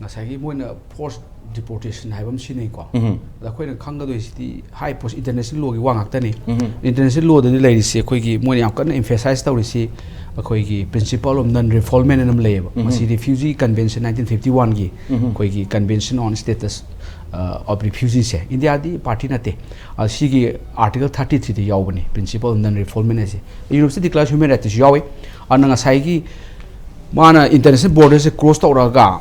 ꯉꯁꯥꯏꯒꯤ ꯃꯣꯏꯅ force deportation ꯍꯥꯏꯕ ꯑꯃ ꯁꯤꯖꯤꯟꯅꯩꯀꯣ꯫ ꯎꯝ꯫ ꯑꯗ ꯑꯩꯈꯣꯏꯅ ꯈꯪꯒꯗꯣꯏꯁꯤꯗꯤ high post international law ꯒꯤ ꯋꯥ ꯉꯥꯛꯇꯅꯤ꯫ ꯎꯝ꯫ International law ꯗꯗꯤ ꯂꯩꯔꯤꯁꯤ, ꯑꯩꯈꯣꯏꯒꯤ ꯃꯣꯏꯅ ꯌꯥꯝ ꯀꯟꯅ emphasize ꯇꯧꯔꯤꯁꯤ ꯑꯩꯈꯣꯏꯒꯤ principle of non refoulement ꯑꯃ ꯂꯩꯌꯦꯕ꯫ ꯎꯝ꯫ ꯃꯁꯤ Refugee Convention nineteen fifty one ꯒꯤ ꯎꯝ꯫ ꯑꯩꯈꯣꯏꯒꯤ Convention on Status, uh, of Refugee say, ꯏꯟꯗꯤꯌꯥꯗꯤ party ꯅꯠꯇꯦ꯫ ꯑ, ꯁꯤꯒꯤ article thirty three ꯗ ꯌꯥꯎꯕꯅꯤ, principle of non refoulement ꯍꯥꯏꯁꯦ꯫ Universal Declaration of Human Rights ꯇꯁꯨ ꯌꯥꯎꯋꯤ꯫ ꯑꯗꯨꯅ ꯉꯁꯥꯏꯒꯤ ꯃꯥꯅ international border ꯁꯦ cross ꯇꯧꯔꯛꯑꯒ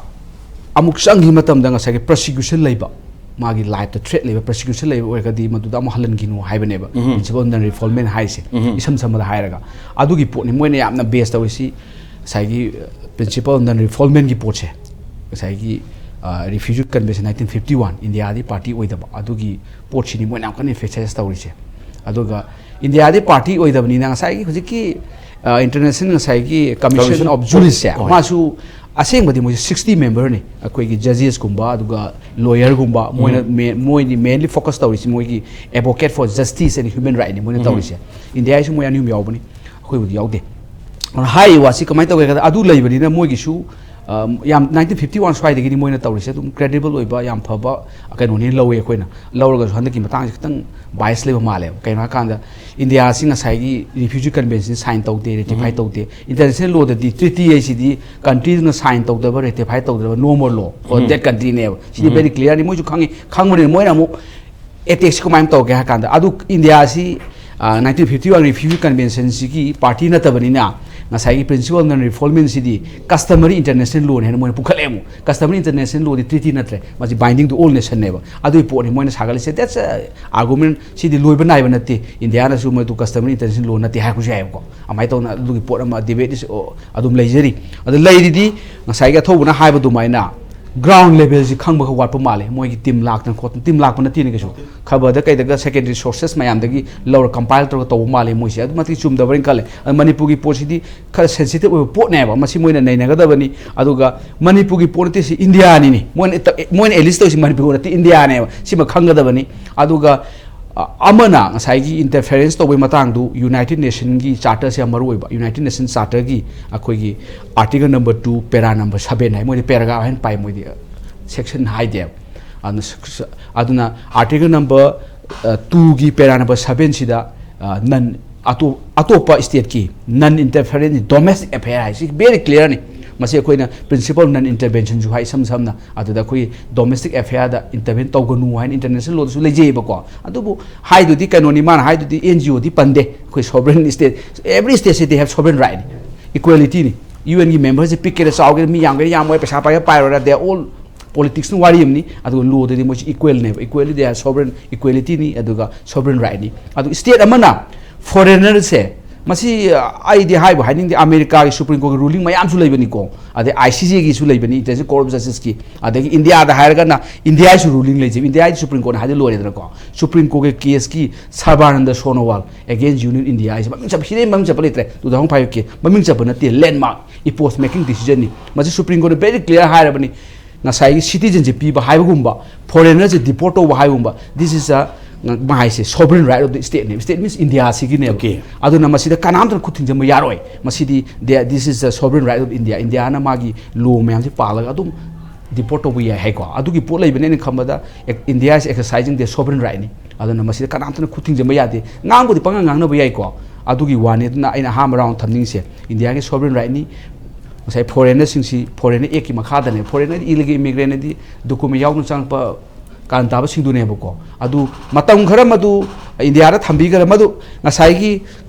ꯑꯃꯨꯛ ꯆꯪꯈꯤꯕ ꯃꯇꯝꯗ ꯉꯁꯥꯏꯒꯤ persecution ꯂꯩꯕ, ꯃꯥꯒꯤ life ꯇ threat ꯂꯩꯕ, persecution ꯂꯩꯕ ꯑꯣꯏꯔꯒꯗꯤ ꯃꯗꯨꯗ ꯑꯃꯨꯛ ꯍꯜꯍꯟꯈꯤꯅꯨ ꯍꯥꯏꯕꯅꯦꯕ, ꯎꯝ꯫ Principle of Non Refoulement ꯍꯥꯏꯁꯦ꯫ ꯎꯝ꯫ ꯏꯁꯝ ꯁꯝꯕꯗ ꯍꯥꯏꯔꯒ ꯑꯗꯨꯒꯤ ꯄꯣꯠꯅꯤ ꯃꯣꯏꯅ ꯌꯥꯝꯅ base ꯇꯧꯔꯤꯁꯤ꯫ ꯉꯁꯥꯏꯒꯤ, uh, Principle of Non Refoulement ꯒꯤ ꯄꯣꯠꯁꯦ, ꯉꯁꯥꯏꯒꯤ, uh, Refugee Convention nineteen fifty one, ꯏꯟꯗꯤꯌꯥꯗꯤ party ꯑꯣꯏꯗꯕ, ꯑꯗꯨꯒꯤ ꯄꯣꯠꯁꯤꯅꯤ ꯃꯣꯏꯅ ꯌꯥꯝ ꯀꯟꯅ emphasize ꯇꯧꯔꯤꯁꯦ꯫ ꯑꯗꯨꯒ ꯏꯟꯗꯤꯌꯥꯗꯤ party ꯑꯣꯏꯗꯕꯅꯤꯅ ꯉꯁꯥꯏꯒꯤ ꯍꯧꯖꯤꯛꯀꯤ ꯏꯟꯇꯔꯅꯦꯁꯅꯦꯜ ꯉꯁꯥꯏꯒꯤ ꯀꯃꯤꯁꯟ Commission ꯑꯣꯐ ꯖꯨꯔꯤꯁꯁꯦ ꯍꯣꯏ. ꯃꯥꯁꯨ ꯑꯁꯦꯡꯕꯗꯤ ꯃꯣꯏꯁꯦ ꯁꯤꯛꯁꯇꯤ ꯃꯦꯝꯕꯔꯅꯤ꯫ ꯑꯩꯈꯣꯏꯒꯤ ꯖꯖꯦꯁꯀꯨꯝꯕ ꯑꯗꯨꯒ ꯂꯣꯌꯔꯒꯨꯝꯕ ꯃꯣꯏꯅ ꯃꯦ- ꯃꯣꯏꯗꯤ ꯃꯦꯟꯂꯤ ꯐꯣꯀꯁ ꯇꯧꯔꯤꯁꯤ ꯃꯣꯏꯒꯤ advocate for justice and human rightꯅꯤ ꯃꯣꯏꯅ ꯇꯧꯔꯤꯁꯦ꯫ ꯏꯟꯗꯤꯌꯥꯒꯤꯁꯨ ꯃꯣꯏ ꯑꯅꯤ ꯑꯍꯨꯝ ꯌꯥꯎꯕꯅꯤ, ꯑꯩꯈꯣꯏꯕꯨꯗꯤ ꯌꯥꯎꯗꯦ꯫ ꯑꯗꯨꯅ ꯍꯥꯏꯔꯤꯕ ꯋꯥꯁꯤ ꯀꯃꯥꯏꯅ ꯇꯧꯒꯦ ꯍꯥꯏ ꯀꯥꯟꯗ ꯑꯗꯨ ꯂꯩꯕꯅꯤꯅ ꯃꯣꯏꯒꯤꯁꯨ ꯑ, ꯌꯥꯝ ꯅꯥꯏꯟꯇꯤꯟ ꯐꯤꯐꯇꯤ ꯋꯥꯟ ꯁ꯭ꯋꯥꯏꯗꯒꯤꯗꯤ ꯃꯣꯏꯅ ꯇꯧꯔꯤꯁꯦ ꯑꯗꯨꯝ ꯀ꯭ꯔꯦꯗꯤꯕꯜ ꯑꯣꯏꯕ ꯌꯥꯝ ꯐꯕ ꯀꯩꯅꯣꯅꯤ ꯂꯧꯋꯦ ꯑꯩꯈꯣꯏꯅ꯫ ꯂꯧꯔꯒꯁꯨ ꯍꯟꯗꯛꯀꯤ ꯃꯇꯥꯡꯁꯤ ꯈꯤꯇꯪ ꯕꯥꯏꯁ ꯂꯩꯕ ꯃꯥꯜꯂꯦꯕ꯫ ꯀꯩꯅꯣ ꯍꯥꯏꯀꯥꯟꯗ ꯏꯟꯗꯤꯌꯥꯁꯤ ꯉꯁꯥꯏꯒꯤ ꯔꯤꯐ꯭ꯌꯨꯖꯤ ꯀꯟꯚꯦꯟꯁꯟ ꯁꯥꯏꯟ ꯇꯧꯗꯦ, ꯔꯦꯇꯤꯐꯥꯏ ꯇꯧꯗꯦ꯫ ꯏꯟꯇꯔꯅꯦꯁꯅꯦꯜ ꯂꯣꯗꯗꯤ ꯇ꯭ꯔꯤꯇꯤ ꯍꯥꯏꯁꯤꯗꯤ ꯀꯟꯇ꯭ꯔꯤꯗꯨꯅ ꯁꯥꯏꯟ ꯇꯧꯗꯕ, ꯔꯦꯇꯤꯐꯥꯏ ꯇꯧꯗꯕ ꯅꯣꯔꯃꯦꯜ ꯂꯣ ꯐꯣꯔ ꯗꯦꯠ ꯀꯟꯇ꯭ꯔꯤꯅꯦꯕ꯫ ꯁꯤꯗꯤ ꯚꯦꯔꯤ ꯀ꯭ꯂꯤꯌꯥꯔꯅꯤ, ꯃꯣꯏꯁꯨ ꯈꯪꯉꯤ꯫ ꯈꯪꯕꯅꯤꯅ ꯃꯣꯏꯅ ꯑꯃꯨꯛ ꯑꯦꯇꯦꯛꯁꯤ ꯀꯃꯥꯏꯅ ꯇꯧꯒꯦ ꯍꯥꯏ ꯀꯥꯟꯗ ꯑꯗꯨ ꯏꯟꯗꯤꯌꯥꯁꯤ ꯅꯥꯏꯟꯇꯤꯟ ꯐꯤꯐꯇꯤ ꯋꯥꯟ ꯔꯤꯐ꯭ꯌꯨꯖꯤ ꯀꯟꯚꯦꯟꯁꯟꯁꯤꯒꯤ ꯄꯥꯔꯇꯤ ꯅꯠꯇꯕꯅꯤꯅ ꯉꯁꯥꯏꯒꯤ ꯄ꯭ꯔꯤꯟꯁꯤꯄꯜ ꯅꯟ ꯔꯤꯐꯣꯔꯃꯤꯡꯁꯤꯗꯤ ꯀꯁꯇꯃꯔꯤ ꯏꯟꯇꯔꯅꯦꯁꯅꯦꯜ ꯂꯣꯅ ꯍꯦꯟꯅ ꯃꯣꯏꯅ ꯄꯨꯈꯠꯂꯛꯑꯦ꯫ ꯑꯃꯨꯛ ꯀꯁꯇꯃꯔꯤ ꯏꯟꯇꯔꯅꯦꯁꯅꯦꯜ ꯂꯣꯗꯤ ꯇ꯭ꯔꯤꯇꯤ ꯅꯠꯇ꯭ꯔꯦ, ꯃꯁꯤ binding to all nationꯅꯦꯕ꯫ ꯑꯗꯨꯒꯤ ꯄꯣꯠꯅꯤ ꯃꯣꯏꯅ ꯁꯥꯒꯠꯂꯤꯁꯦ꯫ That's argument, ꯁꯤꯗꯤ ꯂꯣꯏꯕ ꯅꯥꯏꯕ ꯅꯠꯇꯦ꯫ ꯏꯟꯗꯤꯌꯥꯅꯁꯨ ꯃꯗꯨ ꯀꯁꯇꯃꯔꯤ ꯏꯟꯇꯔꯅꯦꯁꯅꯦꯜ ꯂꯣ ꯅꯠꯇꯦ ꯍꯥꯏꯔꯛꯄꯁꯨ ꯌꯥꯏꯕꯀꯣ꯫ ꯑꯗꯨꯃꯥꯏꯅ ꯇꯧꯅ ꯑꯗꯨꯒꯤ ꯄꯣꯠ ꯑꯃ ꯗꯤꯕꯦꯠ ꯑꯗꯨꯝ ꯂꯩꯖꯔꯤ꯫ ꯑꯗꯨ ꯂꯩꯔꯤꯗꯤ ꯉꯁꯥꯏꯒꯤ ꯑꯊꯧꯕꯅ ꯍꯥꯏꯕ ꯑꯗꯨꯃꯥꯏꯅ ꯒ꯭ꯔꯥꯎꯟ ꯂꯦꯚꯦꯜꯁꯤ ꯈꯪꯕ ꯈꯔ ꯋꯥꯠꯄ ꯃꯥꯜꯂꯦ꯫ ꯃꯣꯏꯒꯤ ꯇꯤꯝ ꯂꯥꯛꯇꯅ ꯈꯣꯠꯇꯅ, ꯇꯤꯝ ꯂꯥꯛꯄ ꯅꯠꯇꯦꯅꯦ ꯀꯩꯁꯨ, ꯈꯕꯔꯗ ꯀꯩꯗꯒ ꯁꯦꯀꯦꯟꯗꯔꯤ ꯁꯣꯔꯁꯦꯁ ꯃꯌꯥꯝꯗꯒꯤ ꯂꯧꯔ ꯀꯝꯄꯥꯏꯜ ꯇꯧꯔꯒ ꯇꯧꯕ ꯃꯥꯜꯂꯦ ꯃꯣꯏꯁꯦ꯫ ꯑꯗꯨ ꯃꯇꯤꯛ ꯆꯨꯝꯗꯕ꯭ꯔꯅ ꯈꯜꯂꯦ꯫ ꯑꯗꯨ ꯃꯅꯤꯄꯨꯔꯒꯤ ꯄꯣꯠꯁꯤꯗꯤ ꯈꯔ ꯁꯦꯟꯁꯤꯇꯤꯚ ꯑꯣꯏꯕ ꯄꯣꯠꯅꯦꯕ, ꯃꯁꯤ ꯃꯣꯏꯅ ꯅꯩꯅꯒꯗꯕꯅꯤ꯫ ꯑꯗꯨꯒ ꯃꯅꯤꯄꯨꯔꯒꯤ ꯄꯣꯠ ꯅꯠꯇꯦ, ꯁꯤ ꯏꯟꯗꯤꯌꯥꯅꯤꯅꯦ꯫ ꯃꯣꯏꯅ ꯃꯣꯏꯅ ꯑꯦꯂꯤꯁ ꯇꯧꯔꯤꯁꯤ ꯃꯅꯤꯄꯨꯔ ꯅꯠꯇꯦ, ꯏꯟꯗꯤꯌꯥꯅꯦꯕ꯫ ꯁꯤꯃ ꯈꯪꯒꯗꯕꯅꯤ꯫ ꯑꯗꯨꯒ ꯑ, ꯑꯃꯅ ꯉꯁꯥꯏꯒꯤ ꯏꯟꯇꯔꯐꯦꯔꯦꯟꯁ ꯇꯧꯕꯒꯤ ꯃꯇꯥꯡꯗꯨ ꯌꯨꯅꯥꯏꯇꯦꯗ ꯅꯦꯁꯟꯒꯤ ꯆꯥꯔꯇꯔꯁꯦ ꯌꯥꯝ ꯃꯔꯨ ꯑꯣꯏꯕ꯫ ꯌꯨꯅꯥꯏꯇꯦꯗ ꯅꯦꯁꯟ ꯆꯥꯔꯇꯔꯒꯤ ꯑꯩꯈꯣꯏꯒꯤ article number two para number seven ꯍꯥꯏ, ꯃꯣꯏꯗꯤ ꯄꯦꯔꯥꯒ꯭ꯔꯥꯐ ꯍꯥꯏꯅ ꯄꯥꯏ, ꯃꯣꯏꯗꯤ ꯁꯦꯛꯁꯟ ꯍꯥꯏꯗꯦꯕ꯫ ꯑꯗꯨꯅ ꯁ- ꯁ- ꯑꯗꯨꯅ ꯑꯥꯔꯇꯤꯀꯜ ꯅꯝꯕꯔ ꯇꯨꯒꯤ ꯄꯦꯔꯥ ꯅꯝꯕꯔ ꯁꯕꯦꯟꯁꯤꯗ ꯅꯟ ꯑꯇꯣꯞ ꯑꯇꯣꯞꯄ ꯁ꯭ꯇꯦꯠꯀꯤ ꯅꯟ ꯏꯟꯇꯔꯐꯦꯔꯦꯟꯁ ꯗꯣꯃꯦꯁꯇꯤꯛ ꯑꯦꯐꯦꯌꯔ ꯍꯥꯏ, ꯁꯤ ꯚꯦꯔꯤ ꯀ꯭ꯂꯤꯌꯥꯔꯅꯤ꯫ ꯃꯁꯤ ꯑꯩꯈꯣꯏꯅ ꯄ꯭ꯔꯤꯟꯁꯤꯄꯜ ꯅꯟ ꯏꯟꯇꯔꯚꯦꯟꯁꯟꯁꯨ ꯍꯥꯏ, ꯏꯁꯝ ꯁꯝꯅ ꯑꯗꯨꯗ ꯑꯩꯈꯣꯏ ꯗꯣꯃꯦꯁꯇꯤꯛ ꯑꯦꯐꯦꯌꯔꯗ ꯏꯟꯇꯔꯚꯦꯟ ꯇꯧꯒꯅꯨ ꯍꯥꯏꯅ ꯏꯟꯇꯔꯅꯦꯁꯅꯦꯜ ꯂꯣꯗꯁꯨ ꯂꯩꯖꯩꯑꯕꯀꯣ꯫ ꯑꯗꯨꯕꯨ ꯍꯥꯏꯗꯨꯗꯤ ꯀꯩꯅꯣꯅꯤ, ꯃꯥꯅ ꯍꯥꯏꯗꯨꯗꯤ ꯑꯦꯟ ꯖꯤ ꯑꯣꯗꯤ ꯄꯟꯗꯦ꯫ ꯑꯩꯈꯣꯏ ꯁꯣꯕꯔꯦꯟ ꯁ꯭ꯇꯦꯠ, every state ꯁꯤꯗꯤ ꯍꯦꯞ ꯁꯣꯕꯔꯦꯟ ꯔꯥꯏꯠꯅꯤ, ꯏꯀ꯭ꯋꯦꯂꯤꯇꯤꯅꯤ꯫ ꯌꯨ ꯑꯦꯟꯒꯤ ꯃꯦꯝꯕꯔꯁꯦ ꯄꯤꯛꯀꯦꯔꯥ ꯆꯥꯎꯒꯦꯔꯥ, ꯃꯤ ꯌꯥꯝꯒꯦꯔꯥ ꯌꯥꯝꯃꯣꯏ, ꯄꯩꯁꯥ ꯄꯥꯏꯒꯦꯔꯥ ꯄꯥꯏꯔꯣꯏꯔꯥ, ꯗꯦ ꯑꯣꯜ ꯄꯣꯂꯤꯇꯤꯛꯁꯅ ꯋꯥꯔꯤ ꯑꯃꯅꯤ꯫ ꯑꯗꯨꯒ ꯂꯣꯗꯗꯤ ꯃꯣꯏꯁꯤ ꯏꯀ꯭ꯋꯦꯜꯅꯦꯕ, ꯏꯀ꯭ꯋꯦꯂꯤ ꯗꯦ ꯁꯣꯕꯔꯦꯟ ꯏꯀ꯭ꯋꯦꯂꯤꯇꯤꯅꯤ, ꯑꯗꯨꯒ ꯁꯣꯕꯔꯦꯟ ꯔꯥꯏꯠꯅꯤ꯫ ꯑꯗꯨ ꯁ꯭ꯇꯦꯠ ꯑꯃꯅ ꯐꯣꯔꯦꯅꯔꯁꯦ ꯃꯁꯤ ꯑꯩꯗꯤ ꯍꯥꯏꯕꯨ ꯍꯥꯏꯅꯤꯡꯗꯦ꯫ ꯑꯃꯦꯔꯤꯀꯥꯒꯤ ꯁꯨꯄ꯭ꯔꯤꯝ ꯀꯣꯔꯠꯀꯤ ꯔꯨꯂꯤꯡ ꯃꯌꯥꯝꯁꯨ ꯂꯩꯕꯅꯤꯀꯣ, ꯑꯗꯩ ꯑꯥꯏ ꯁꯤ ꯖꯦꯒꯤꯁꯨ ꯂꯩꯕꯅꯤ, ꯏꯟꯇꯔꯅꯦꯁꯅꯦꯜ ꯀꯣꯔꯠ ꯑꯣꯐ ꯖꯁꯇꯤꯁꯀꯤ, ꯑꯗꯒꯤ ꯏꯟꯗꯤꯌꯥꯗ ꯍꯥꯏꯔꯒꯅ ꯏꯟꯗꯤꯌꯥꯒꯤꯁꯨ ꯔꯨꯂꯤꯡ ꯂꯩꯖꯩ꯫ ꯏꯟꯗꯤꯌꯥꯒꯤ ꯁꯨꯄ꯭ꯔꯤꯝ ꯀꯣꯔꯠꯅ ꯍꯥꯏꯗꯤ ꯂꯣꯏꯔꯦꯗꯅꯀꯣ꯫ ꯁꯨꯄ꯭ꯔꯤꯝ ꯀꯣꯔꯠꯀꯤ ꯀꯦꯁꯀꯤ Sarbananda Sonowal against Union India ꯍꯥꯏꯁꯦ ꯃꯃꯤꯡ ꯆꯠꯄ, ꯁꯤꯗꯩ ꯃꯃꯤꯡ ꯆꯠꯄ ꯂꯩꯇ꯭ꯔꯦ꯫ ꯇꯨ ꯊꯥꯎꯖꯟ ꯐꯥꯏꯚꯀꯤ ꯃꯃꯤꯡ ꯆꯠꯄ ꯅꯠꯇꯦ, ꯂꯦꯟꯃꯥꯔꯛ ꯏꯄꯣꯁ ꯃꯦꯀꯤꯡ ꯗꯤꯁꯤꯖꯟꯅꯤ꯫ ꯃꯁꯤ ꯁꯨꯄ꯭ꯔꯤꯝ ꯀꯣꯔꯠꯅ very clear ꯍꯥꯏꯔꯕꯅꯤ꯫ ꯉꯁꯥꯏꯒꯤ ꯁꯤꯇꯤꯖꯟꯁꯤꯞ ꯄꯤꯕ ꯍꯥꯏꯕꯒꯨꯝꯕ, ꯐꯣꯔꯦꯅꯔꯁꯦ ꯗꯤꯄꯣꯔꯠ ꯇꯧꯕ ꯍꯥꯏꯕꯒꯨꯝꯕ, this is a, ꯃꯥ ꯍꯥꯏꯁꯦ sovereign right of the state ꯅꯦꯕ꯫ State means ꯏꯟꯗꯤꯌꯥꯁꯤꯒꯤꯅꯦꯕ꯫ Okay. ꯑꯗꯨꯅ ꯃꯁꯤꯗ ꯀꯅꯥꯝꯇꯅ ꯈꯨꯠ ꯊꯤꯡꯖꯤꯟꯕ ꯌꯥꯔꯣꯏ꯫ ꯃꯁꯤꯗꯤ they- this is the sovereign right of India, ꯏꯟꯗꯤꯌꯥꯅ ꯃꯥꯒꯤ ꯂꯣ ꯃꯌꯥꯝꯁꯦ ꯄꯥꯜꯂꯒ ꯑꯗꯨꯝ ꯗꯤꯄꯣꯔꯠ ꯇꯧꯕ ꯌꯥꯏ ꯍꯥꯏꯀꯣ꯫ ꯑꯗꯨꯒꯤ ꯄꯣꯠ ꯂꯩꯕꯅꯦ꯫ ꯑꯩꯅ ꯈꯟꯕꯗ India is exercising their sovereign right ꯅꯤ꯫ ꯑꯗꯨꯅ ꯃꯁꯤꯗ ꯀꯅꯥꯝꯇꯅ ꯈꯨꯠ ꯊꯤꯡꯖꯤꯟꯕ ꯌꯥꯗꯦ꯫ ꯉꯥꯡꯕꯨꯗꯤ ꯄꯪꯉꯥꯡ ꯉꯥꯡꯅꯕ ꯌꯥꯏꯀꯣ꯫ ꯑꯗꯨꯒꯤ ꯋꯥꯅꯤ꯫ ꯑꯗꯨꯅ ꯑꯩꯅ ꯑꯍꯥꯟꯕ ꯔꯥꯎꯟ ꯊꯝꯅꯤꯡꯉꯤꯁꯦ ꯏꯟꯗꯤꯌꯥꯒꯤ sovereign right ꯅꯤ꯫ ꯉꯁꯥꯏ ꯐꯣꯔꯦꯅꯔꯁꯤꯡꯁꯤ ꯐꯣꯔꯦꯅꯔ ꯑꯦꯛꯀꯤ ꯃꯈꯥꯗꯅꯦ꯫ ꯐꯣꯔꯦꯅꯔ ꯏꯂꯤꯒꯦꯜ ꯏꯃꯤꯒ꯭ꯔꯦꯟ ꯍꯥꯏꯗꯤ ꯗꯣꯀꯨꯃꯦꯟ ꯌꯥꯎꯗꯅ ꯆꯪꯉꯛꯄ ꯀꯥꯔꯟ ꯇꯥꯕꯁꯤꯡꯗꯨꯅꯦꯕꯀꯣ꯫ ꯑꯗꯨ ꯃꯇꯝ ꯈꯔ ꯃꯗꯨ ꯏꯟꯗꯤꯌꯥꯗ ꯊꯝꯕꯤꯈ꯭ꯔꯦ꯫ ꯃꯗꯨ ꯉꯁꯥꯏꯒꯤ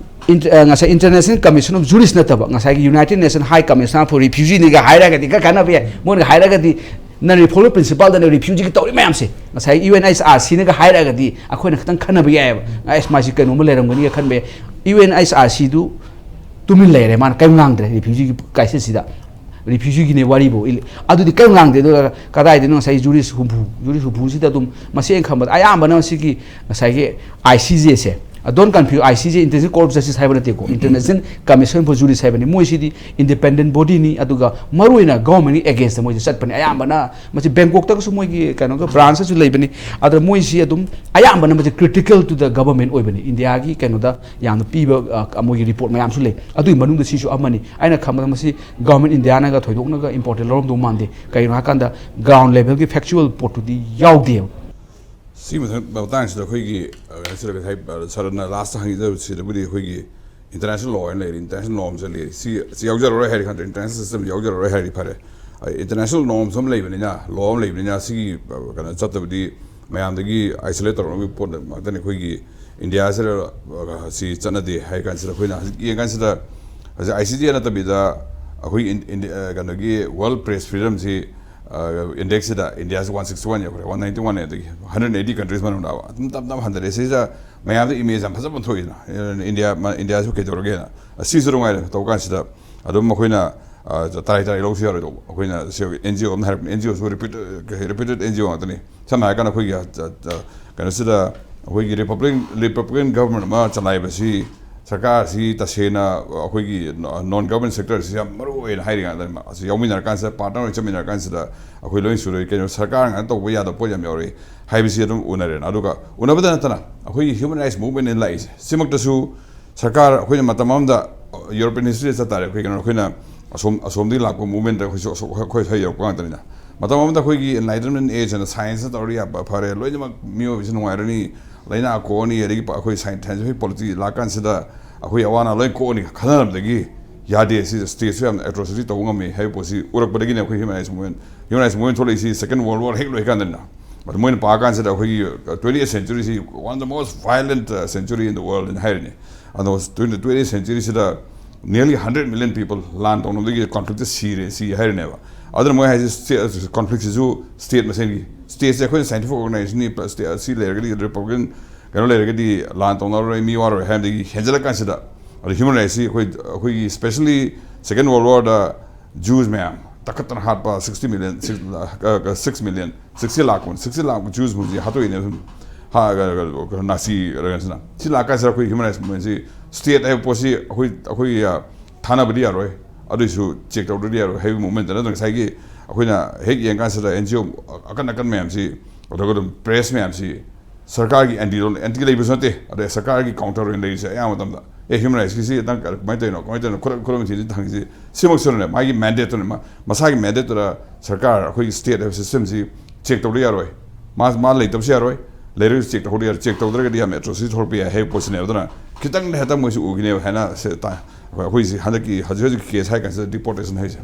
ꯏꯟ- ꯑ, ꯉꯁꯥꯏ International Commission of Jurists ꯅꯠꯇꯕ, ꯉꯁꯥꯏꯒꯤ United Nation High Commissioner for Refugee ꯅꯤꯒ ꯍꯥꯏꯔꯒꯗꯤ ꯈꯔ ꯀꯥꯟꯅꯕ ꯌꯥꯏ꯫ ꯃꯣꯏꯅ ꯍꯥꯏꯔꯒꯗꯤ ꯅꯟ ꯔꯤꯐꯣꯂꯣ ꯄ꯭ꯔꯤꯟꯁꯤꯄꯥꯜꯗꯅ ꯔꯤꯐ꯭ꯌꯨꯖꯤꯒꯤ ꯇꯧꯔꯤ ꯃꯌꯥꯝꯁꯦ, ꯉꯁꯥꯏ ꯌꯨ ꯑꯦꯟ ꯑꯩꯆ ꯑꯥꯔ ꯁꯤꯅꯒ ꯍꯥꯏꯔꯒꯗꯤ ꯑꯩꯈꯣꯏꯅ ꯈꯤꯇꯪ ꯈꯟꯅꯕ ꯌꯥꯏꯑꯕ꯫ ꯑꯁ, ꯃꯥꯁꯤ ꯀꯩꯅꯣꯝꯃ ꯂꯩꯔꯝꯒꯅꯤꯒ ꯈꯟꯕ ꯌꯥꯏ꯫ ꯌꯨ ꯑꯦꯟ ꯑꯩꯆ ꯑꯥꯔ ꯁꯤꯗꯨ ꯇꯨꯃꯤꯟ ꯂꯩꯔꯦ, ꯃꯥꯅ ꯀꯔꯤꯝ ꯉꯥꯡꯗ꯭ꯔꯦ ꯔꯤꯐ꯭ꯌꯨꯖꯤꯒꯤ ꯀ꯭ꯔꯥꯏꯁꯤꯁꯁꯤꯗ꯫ ꯔꯤꯐ꯭ꯌꯨꯖꯤꯒꯤꯅꯦ ꯋꯥꯔꯤꯕꯨ ꯏꯜꯂꯤ꯫ ꯑꯗꯨꯗꯤ ꯀꯔꯤꯝ ꯉꯥꯡꯗꯦ꯫ ꯑꯗꯨꯒ ꯀꯗꯥꯏꯗꯅꯣ ꯉꯁꯥꯏ ꯖꯨꯔꯤꯁ ꯍꯨꯝꯐꯨ, ꯖꯨꯔꯤꯁ ꯍꯨꯝꯐꯨꯁꯤꯗ ꯑꯗꯨꯝ ꯃꯁꯤ ꯑꯩꯅ ꯈꯟꯕꯗ ꯑꯌꯥꯝꯕꯅ ꯃꯁꯤꯒꯤ ꯉꯁꯥꯏꯒꯤ ꯑꯥꯏ ꯁꯤ ꯖꯦꯁꯦ, ꯗꯣꯟ ꯀꯟꯐ꯭ꯌꯨ I C J, International Court of Justice ꯍꯥꯏꯕ ꯅꯠꯇꯦꯀꯣ, International Commission for Jurists ꯍꯥꯏꯕꯅꯤ꯫ ꯃꯣꯏꯁꯤꯗꯤ ꯏꯟꯗꯤꯄꯦꯟꯗꯦꯟ ꯕꯣꯗꯤꯅꯤ, ꯑꯗꯨꯒ ꯃꯔꯨꯑꯣꯏꯅ ꯒꯚꯔꯟꯃꯦꯟꯒꯤ ꯑꯦꯒꯦꯟꯁꯇ ꯃꯣꯏꯁꯦ ꯆꯠꯄꯅꯤ ꯑꯌꯥꯝꯕꯅ꯫ ꯃꯁꯤ ꯕꯦꯡꯀꯣꯛꯇꯒꯁꯨ ꯃꯣꯏꯒꯤ ꯀꯩꯅꯣꯒ ꯕ꯭ꯔꯥꯟꯁꯇꯁꯨ ꯂꯩꯕꯅꯤ꯫ ꯑꯗ ꯃꯣꯏꯁꯤ ꯑꯗꯨꯝ ꯑꯌꯥꯝꯕꯅ ꯃꯁꯤ critical to the government ꯑꯣꯏꯕꯅꯤ꯫ ꯏꯟꯗꯤꯌꯥꯒꯤ ꯀꯩꯅꯣꯗ ꯌꯥꯝꯅ ꯄꯤꯕ ꯑ, ꯃꯣꯏꯒꯤ ꯔꯤꯄꯣꯔꯠ ꯃꯌꯥꯝꯁꯨ ꯂꯩ꯫ ꯑꯗꯨꯒꯤ ꯃꯅꯨꯡꯗ ꯁꯤꯁꯨ ꯑꯃꯅꯤ꯫ ꯑꯩꯅ ꯈꯟꯕꯗ ꯃꯁꯤ ꯒꯚꯔꯟꯃꯦꯟ ꯏꯟꯗꯤꯌꯥꯅꯒ ꯊꯣꯏꯗꯣꯛꯅꯒ ꯏꯝꯄꯣꯔꯇꯦꯟ ꯂꯧꯔꯝꯗꯧ ꯃꯥꯟꯗꯦ꯫ ꯀꯩꯒꯤꯅꯣ ꯍꯥꯏꯀꯥꯟꯗ ꯒ꯭ꯔꯥꯎꯟ ꯂꯦꯚꯦꯜꯒꯤ ꯐꯦꯛꯆꯨꯋꯦꯜ ꯄꯣꯠꯇꯨꯗꯤ ꯌꯥꯎꯗꯦꯕ꯫ ꯁꯤ ꯃꯊꯪ ꯃꯇꯥꯡꯁꯤꯗ ꯑꯩꯈꯣꯏꯒꯤ ꯑ, ꯉꯁꯤ ꯉꯁꯥꯏ, ꯑ, ꯁꯥꯔꯅ ꯂꯥꯁꯇ ꯍꯪꯉꯤꯗꯕꯁꯤꯗꯕꯨꯗꯤ ꯑꯩꯈꯣꯏꯒꯤ international law ꯍꯥꯏꯅ ꯂꯩꯔꯤ, international norms ꯍꯥꯏꯅ ꯂꯩꯔꯤ꯫ ꯁꯤ ꯁꯤ ꯌꯥꯎꯖꯔꯔꯣꯏ ꯍꯥꯏꯔꯤ ꯈꯪꯗ꯭ꯔꯦ, international system ꯌꯥꯎꯖꯔꯔꯣꯏ ꯍꯥꯏꯔꯤ ꯐꯔꯦ꯫ ꯑ, international norms ꯑꯃ ꯂꯩꯕꯅꯤꯅ, law ꯑꯃ ꯂꯩꯕꯅꯤꯅ ꯁꯤꯒꯤ, ꯑ, ꯀꯩꯅꯣ ꯆꯠꯇꯕꯗꯤ ꯃꯌꯥꯝꯗꯒꯤ isolate ꯇꯧꯔꯛꯅꯕꯒꯤ ꯄꯣꯠ ꯉꯥꯛꯇꯅꯤ꯫ ꯑꯩꯈꯣꯏꯒꯤ ꯏꯟꯗꯤꯌꯥꯁꯤꯗ, ꯑ, ꯁꯤ ꯆꯠꯅꯗꯦ ꯍꯥꯏ ꯀꯥꯟꯁꯤꯗ ꯑꯩꯈꯣꯏꯅ ꯍꯧꯖꯤꯛ ꯌꯦꯡ ꯀꯥꯟꯁꯤꯗ ꯍꯧꯖꯤꯛ ꯑꯥꯏ ꯁꯤ ꯖꯦ ꯅꯠꯇꯕꯤꯗ ꯑꯩꯈꯣꯏꯒꯤ ꯏꯟ-, ꯏꯟꯗꯤ-, ꯑ, ꯀꯩꯅꯣꯒꯤ ꯋꯥꯔꯜ ꯄ꯭ꯔꯦꯁ ꯐ꯭ꯔꯤꯗꯝꯁꯤ ꯏꯟꯗꯦꯛꯁꯁꯤꯗ ꯏꯟꯗꯤꯌꯥꯁꯤ ꯋꯥꯟ ꯁꯤꯛꯁꯇꯤ ꯋꯥꯟ ꯌꯧꯈ꯭ꯔꯦ, ꯋꯥꯟ ꯅꯥꯏꯟꯇꯤ ꯋꯥꯟ ꯑꯗꯒꯤ ꯍꯟꯗ꯭ꯔꯦꯠ ꯑꯦꯠꯇꯤ ꯀꯟꯇ꯭ꯔꯤꯁ ꯃꯅꯨꯡꯗ ꯑꯗꯨꯝ ꯇꯞ ꯇꯞ ꯍꯟꯊꯔꯦ꯫ ꯁꯤꯗ ꯃꯌꯥꯝꯗ ꯏꯃꯦꯖ ꯌꯥꯝ ꯐꯖꯕ ꯊꯣꯛꯏꯗꯅ, ꯏꯟꯗꯤꯌꯥ, ꯏꯟꯗꯤꯌꯥꯁꯨ ꯀꯩꯗꯧꯔꯒꯦꯅ꯫ ꯑꯁꯤꯁꯨ ꯅꯨꯡꯉꯥꯏꯔꯦ ꯇꯧꯕ ꯀꯥꯟꯁꯤꯗ ꯑꯗꯨꯝ ꯑꯩꯈꯣꯏꯅ ꯇꯔꯥꯏ ꯇꯔꯥꯏ ꯂꯧꯁꯨ ꯌꯥꯔꯣꯏꯗꯧꯕ꯫ ꯑꯩꯈꯣꯏꯅ ꯁꯤ ꯑꯦꯟ ꯖꯤ ꯑꯣ ꯑꯃ ꯍꯥꯏꯔꯛꯄꯅꯤ, and G ꯑꯣꯁꯨ ꯔꯤꯄ꯭ꯌꯨꯇꯦꯠ, ꯔꯤꯄ꯭ꯌꯨꯇꯦꯠ and G O ꯉꯥꯛꯇꯅꯤ꯫ ꯁꯝꯅ ꯍꯥꯏꯔꯀꯥꯟꯗ ꯑꯩꯈꯣꯏꯒꯤ ꯀꯩꯅꯣꯁꯤꯗ ꯑꯩꯈꯣꯏꯒꯤ ꯔꯤꯄꯕ꯭ꯂꯤꯛ ꯔꯤꯄꯕ꯭ꯂꯤꯀꯦꯟ ꯒꯚꯔꯟꯃꯦꯟ ꯑꯃ ꯆꯂꯥꯏꯕꯁꯤ ꯁꯔꯀꯥꯔꯁꯤ ꯇꯁꯦꯡꯅ ꯑꯩꯈꯣꯏꯒꯤ ꯅꯣꯟ ꯒꯚꯔꯟꯃꯦꯟ ꯁꯦꯛꯇꯔꯁꯤ ꯌꯥꯝ ꯃꯔꯨ ꯑꯣꯏꯅ ꯍꯥꯏꯔꯤ ꯉꯥꯛꯇꯅꯤ꯫ ꯑꯁꯤ ꯌꯥꯎꯃꯤꯟꯅꯔꯀꯥꯟꯁꯤꯗ, ꯄꯥꯔꯠꯅꯔ ꯑꯣꯏꯅ ꯆꯠꯃꯤꯟꯅꯔꯀꯥꯟꯁꯤꯗ ꯑꯩꯈꯣꯏ ꯂꯣꯏ ꯁꯨꯔꯣꯏ꯫ ꯀꯩꯅꯣ, ꯁꯔꯀꯥꯔ ꯉꯥꯛꯇ ꯇꯧꯕ ꯌꯥꯗꯕ ꯄꯣꯠ ꯌꯥꯝ ꯌꯥꯎꯔꯤ ꯍꯥꯏꯕꯁꯤ ꯑꯗꯨꯝ ꯎꯅꯔꯦꯅ꯫ ꯑꯗꯨꯒ ꯎꯅꯕꯗ ꯅꯠꯇꯅ ꯑꯩꯈꯣꯏꯒꯤ ꯍ꯭ꯌꯨꯃꯦꯟ ꯔꯥꯏꯠꯁ ꯃꯨꯚꯃꯦꯟ ꯂꯥꯛꯏꯁꯦ, ꯁꯤꯃꯛꯇꯁꯨ ꯁꯔꯀꯥꯔ ꯑꯩꯈꯣꯏꯅ ꯃꯇꯝ ꯑꯃꯗ ꯌꯨꯔꯣꯄꯤꯌꯟ ꯍꯤꯁꯇ꯭ꯔꯤꯗ ꯆꯠ ꯇꯥꯔꯦ, ꯑꯩꯈꯣꯏ ꯀꯩꯅꯣ, ꯑꯩꯈꯣꯏꯅ ꯑꯁꯣꯝ ꯑꯁꯣꯝꯗꯒꯤ ꯂꯥꯛꯄ ꯃꯨꯚꯃꯦꯟꯗ ꯑꯩꯈꯣꯏꯁꯨ ꯑꯁꯣ-, ꯑꯩꯈꯣꯏ ꯁ꯭ꯋꯥꯏ ꯌꯧꯔꯛꯄ ꯉꯥꯛꯇꯅꯤꯅ꯫ ꯃꯇꯝ ꯑꯃꯗ ꯑꯩꯈꯣꯏꯒꯤ ꯑꯦꯟꯂꯥꯏꯇꯟꯃꯦꯟ ꯑꯦꯖ ꯑꯅ ꯁꯥꯏꯟꯁꯅ ꯇꯧꯔꯗꯤ ꯌꯥꯕ ꯐꯔꯦ, ꯂꯣꯏꯅꯃꯛ ꯃꯤꯑꯣꯏꯕꯁꯤ ꯅꯨꯡꯉꯥꯏꯔꯅꯤ, ꯂꯥꯏꯅꯥ ꯀꯣꯛꯑꯅꯤ, ꯑꯗꯒꯤ ꯄ-, ꯑꯩꯈꯣꯏ ꯁꯥꯏꯟ-, ꯁꯥꯏꯟꯇꯤꯐꯤꯛ ꯄꯣꯂꯤꯁꯤ ꯂꯥꯛꯀꯥꯟꯁꯤꯗ ꯑꯩꯈꯣꯏ ꯑꯋꯥ ꯑꯅꯥ ꯂꯣꯏ ꯀꯣꯛꯑꯅꯤ ꯈꯟꯅꯔꯝꯕꯗꯒꯤ ꯌꯥꯗꯦ꯫ ꯁꯤ ꯁ꯭ꯇꯦꯠꯁꯨ ꯌꯥꯝꯅ ꯑꯦꯇ꯭ꯔꯣꯁꯤꯇꯤ ꯇꯧꯕ ꯉꯝꯃꯤ ꯍꯥꯏꯕ ꯄꯣꯠꯁꯤ ꯎꯔꯛꯄꯗꯒꯤꯅꯦ ꯑꯩꯈꯣꯏ human rights movement, human rights movement ꯊꯣꯛꯂꯛꯏꯁꯤ ꯁꯦꯀꯦꯟ ꯋꯥꯔꯜ ꯋꯥꯔ ꯍꯦꯛ ꯂꯣꯏꯀꯥꯟꯗꯅ꯫ ꯑꯗꯨ ꯃꯣꯏꯅ ꯄꯥꯀꯥꯟꯁꯤꯗ ꯑꯩꯈꯣꯏꯒꯤ ꯇ꯭ꯋꯦꯟꯇꯤ ꯑꯦꯠ ꯁꯦꯟꯆꯨꯔꯤꯁꯤ one of the most violent century in the world ꯍꯥꯏꯅ ꯍꯥꯏꯔꯤꯅꯤ꯫ ꯑꯗꯣ ꯇ꯭ꯋꯦꯟꯇꯤ, ꯇ꯭ꯋꯦꯟꯇꯤ ꯁꯦꯟꯆꯨꯔꯤꯁꯤꯗ nearly hundred million people ꯂꯥꯟ ꯇꯧꯅꯕꯗꯒꯤ ꯀꯣꯟꯐ꯭ꯂꯤꯛꯇ ꯁꯤꯔꯦ, ꯁꯤ ꯍꯥꯏꯔꯤꯅꯦꯕ꯫ ꯑꯗꯨꯅ ꯃꯣꯏ ꯍꯥꯏꯁꯦ ꯁ꯭ꯇꯦ-, ꯀꯣꯟꯐ꯭ꯂꯤꯛꯁꯤꯁꯨ ꯁ꯭ꯇꯦꯠ ꯃꯁꯦꯟꯒꯤ, ꯁ꯭ꯇꯦꯠꯁꯦ ꯑꯩꯈꯣꯏꯅ ꯁꯥꯏꯟꯇꯤꯐꯤꯛ ꯑꯣꯔꯒꯅꯥꯏꯖꯦꯁꯟꯅꯤ, ꯁ꯭ꯇꯦꯠ ꯑꯁꯤ ꯂꯩꯔꯒꯗꯤ ꯔꯤꯄꯕ꯭ꯂꯤꯀꯦꯟ ꯀꯩꯅꯣ ꯂꯩꯔꯒꯗꯤ ꯂꯥꯟ ꯇꯧꯅꯔꯔꯣꯏ, ꯃꯤ ꯋꯥꯔꯣꯏ ꯍꯥꯏꯕꯗꯒꯤ ꯍꯦꯟꯖꯜꯂꯛꯀꯥꯟꯁꯤꯗ, ꯑꯗ ꯍ꯭ꯌꯨꯃꯦꯟ ꯔꯥꯏꯠꯁꯤ ꯑꯩꯈꯣꯏ, ꯑꯩꯈꯣꯏꯒꯤ specially second world warꯗ ꯖꯨꯁ ꯃꯌꯥꯝ ꯇꯛꯈꯠꯇꯅ ꯍꯥꯠꯄ sixty million, six million, sixty ꯂꯥꯛ ꯀꯨꯝ-, sixty ꯂꯥꯛ ꯖꯨꯁ ꯃꯨꯛꯁꯤ ꯍꯥꯠꯇꯣꯛꯏꯅꯦ ꯁꯨꯝ꯫ ꯍꯥ-, ꯀ-, ꯀ-, ꯀ-, ꯅꯥꯁꯤ ꯀꯩꯅꯣꯁꯤꯅ꯫ ꯁꯤ ꯂꯥꯛꯀꯥꯟꯁꯤꯗ ꯑꯩꯈꯣꯏ ꯍ꯭ꯌꯨꯃꯦꯟ ꯔꯥꯏꯠꯁ ꯃꯨꯚꯃꯦꯟꯁꯤ ꯁ꯭ꯇꯦꯠ ꯍꯥꯏꯕ ꯄꯣꯠꯁꯤ ꯑꯩꯈꯣꯏ, ꯑꯩꯈꯣꯏ, ꯑ, ꯊꯥꯅꯕꯗꯤ ꯌꯥꯔꯣꯏ, ꯑꯗꯨꯏꯁꯨ ꯆꯦꯛ ꯇꯧꯗ꯭ꯔꯗꯤ ꯌꯥꯔꯣꯏ ꯍꯥꯏꯕ ꯃꯨꯚꯃꯦꯟꯠꯇ ꯅꯠꯇ꯭ꯔꯒ ꯉꯁꯥꯏꯒꯤ ꯑꯩꯈꯣꯏꯅ ꯍꯦꯛ ꯌꯦꯡꯀꯥꯟꯁꯤꯗ ꯑꯦꯟ ꯖꯤ ꯑꯣ ꯑꯀꯟ ꯑꯀꯟ ꯃꯌꯥꯝꯁꯤ, ꯑꯗꯨꯒ ꯑꯗꯨꯝ ꯄ꯭ꯔꯦꯁ ꯃꯌꯥꯝꯁꯤ ꯁꯔꯀꯥꯔꯒꯤ ꯑꯦꯟꯇꯤ, ꯑꯦꯟꯇꯤ ꯂꯩꯕꯁꯨ ꯅꯠꯇꯦ, ꯑꯗꯩ ꯁꯔꯀꯥꯔꯒꯤ ꯀꯥꯎꯟꯇꯔ ꯑꯣꯏꯅ ꯂꯩꯔꯤꯁꯦ ꯑꯌꯥꯝꯕ ꯃꯇꯝꯗ꯫ ꯑꯦ, ꯍ꯭ꯌꯨꯃꯦꯟ ꯔꯥꯏꯠꯁꯀꯤꯁꯤ ꯅꯪ ꯀꯃꯥꯏꯅ ꯇꯧꯔꯤꯅꯣ, ꯀꯃꯥꯏꯅ ꯇꯧꯔꯤꯅꯣ, ꯈꯨꯔꯞ-, ꯈꯨꯔꯞ ꯊꯤꯔꯤꯁꯤ ꯍꯪꯉꯤꯁꯤ ꯁꯤꯃꯛꯁꯨꯅꯦ, ꯃꯥꯒꯤ ꯃꯦꯟꯗꯦꯠꯇꯨꯅꯦ, ꯃꯥ-, ꯃꯁꯥꯒꯤ ꯃꯦꯟꯗꯦꯠꯇꯨꯗ ꯁꯔꯀꯥꯔ ꯑꯩꯈꯣꯏꯒꯤ ꯁ꯭ꯇꯦꯠ ꯍꯥꯏꯕ ꯁꯤꯁꯇꯦꯝꯁꯤ ꯆꯦꯛ ꯇꯧꯗ ꯌꯥꯔꯣꯏ꯫ ꯃꯥ, ꯃꯥ ꯂꯩꯇꯕꯁꯨ ꯌꯥꯔꯣꯏ, ꯂꯩꯔꯒꯁꯨ ꯆꯦꯛ ꯇꯧꯍꯧꯗ ꯌꯥꯔꯣꯏ, ꯆꯦꯛ ꯇꯧꯗ꯭ꯔꯒꯗꯤ ꯌꯥꯝꯅ ꯑꯦꯇ꯭ꯔꯣꯁꯤꯇꯤ ꯊꯣꯛꯂꯛꯄ ꯌꯥꯏ ꯍꯥꯏꯕ ꯄꯣꯠꯁꯤꯅꯦꯕ꯫ ꯑꯗꯨꯅ ꯈꯤꯇꯪꯗꯤ ꯍꯦꯛꯇ ꯃꯣꯏꯁꯨ ꯎꯈꯤꯅꯦꯕ ꯍꯥꯏꯅ ꯁꯦ-, ꯇꯥ-, ꯑꯩꯈꯣꯏ, ꯑꯩꯈꯣꯏꯁꯤ ꯍꯟꯗꯛꯀꯤ ꯍꯧꯖꯤꯛ ꯍꯧꯖꯤꯛ ꯀꯦꯁ ꯍꯥꯏ ꯀꯥꯟꯁꯤꯗ ꯗꯤꯄꯣꯔꯇꯦꯁꯟ ꯍꯥꯏꯁꯦ,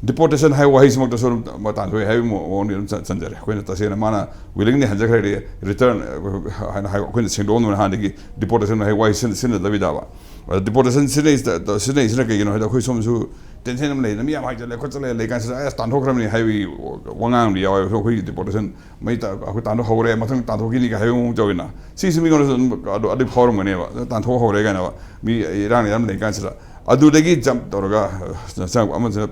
ꯗꯤꯄꯣꯔꯇꯦꯁꯟ ꯍꯥꯏꯕ ꯋꯥꯍꯩꯁꯤꯃꯛꯇꯁꯨ ꯑꯗꯨꯝ ꯃꯇꯥꯟ ꯊꯣꯛꯑꯦ ꯍꯥꯏꯕꯒꯤ ꯃꯑꯣꯡꯗꯤ ꯑꯗꯨꯝ ꯆꯟ-, ꯆꯟꯖꯔꯦ꯫ ꯑꯩꯈꯣꯏꯅ ꯇꯁꯦꯡꯅ ꯃꯥꯅ ꯋꯤꯂꯤꯡꯂꯤ ꯍꯟꯖꯈ꯭ꯔꯗꯤ ꯔꯤꯇꯔꯟ ꯍꯥꯏꯅ ꯍꯥꯏ, ꯑꯩꯈꯣꯏꯅ ꯁꯦꯡꯗꯣꯛꯑꯝꯗꯕꯅ ꯍꯥꯟꯅꯗꯒꯤ ꯗꯤꯄꯣꯔꯇꯦꯁꯟ ꯍꯥꯏꯕ ꯋꯥꯍꯩ ꯁꯤꯖꯤꯟꯅ-, ꯁꯤꯖꯤꯟꯅꯗꯕꯤꯗꯕ꯫ ꯑꯗ ꯗꯤꯄꯣꯔꯇꯦꯁꯟ ꯁꯤꯖꯤꯟꯅꯩꯁꯤꯗ-, ꯁꯤꯖꯤꯟꯅꯩꯁꯤꯅ ꯀꯩꯒꯤꯅꯣ ꯍꯥꯏꯗꯤ ꯑꯩꯈꯣꯏ ꯁꯣꯝꯁꯨ ꯇꯦꯟꯁꯟ ꯑꯃ ꯂꯩꯗꯅ, ꯃꯤ ꯌꯥꯝ ꯍꯥꯏꯖꯜꯂꯦ ꯈꯣꯠꯆꯜꯂꯦ ꯂꯩ ꯀꯥꯟꯁꯤꯗ ꯑꯁ ꯇꯥꯟꯊꯣꯛꯈ꯭ꯔꯕꯅꯤ ꯍꯥꯏꯕꯒꯤ ꯋꯥꯉꯥꯡ ꯑꯃꯗꯤ ꯌꯥꯎꯋꯦꯕ꯫ ꯑꯩꯈꯣꯏꯒꯤ ꯗꯤꯄꯣꯔꯇꯦꯁꯟ ꯃꯩ ꯇꯥ-, ꯑꯩꯈꯣꯏ ꯇꯥꯟꯊꯣꯛꯍꯧꯔꯦ, ꯃꯊꯪ ꯇꯥꯟꯊꯣꯛꯈꯤꯅꯤꯒ ꯍꯥꯏꯕ ꯃꯑꯣꯡ ꯇꯧꯋꯤꯅ꯫ ꯁꯤꯁꯨ ꯃꯤꯉꯣꯟꯗꯁꯨ ꯑꯗꯨꯝ ꯑꯗꯨ ꯑꯗꯨ ꯐꯥꯎꯔꯝꯒꯅꯦꯕ, ꯑꯗꯨ ꯇꯥꯟꯊꯣꯛꯍꯧꯔꯦ ꯀꯥꯏꯅ ꯃꯤ ꯏꯔꯥꯡ ꯏꯔꯥꯡ ꯂꯩ ꯀꯥꯟꯁꯤꯗ꯫ ꯑꯗꯨꯗꯒꯤ ꯖꯝꯞ ꯇꯧꯔꯒ ꯆꯪꯉꯛꯄ ꯑꯃꯁꯤꯅ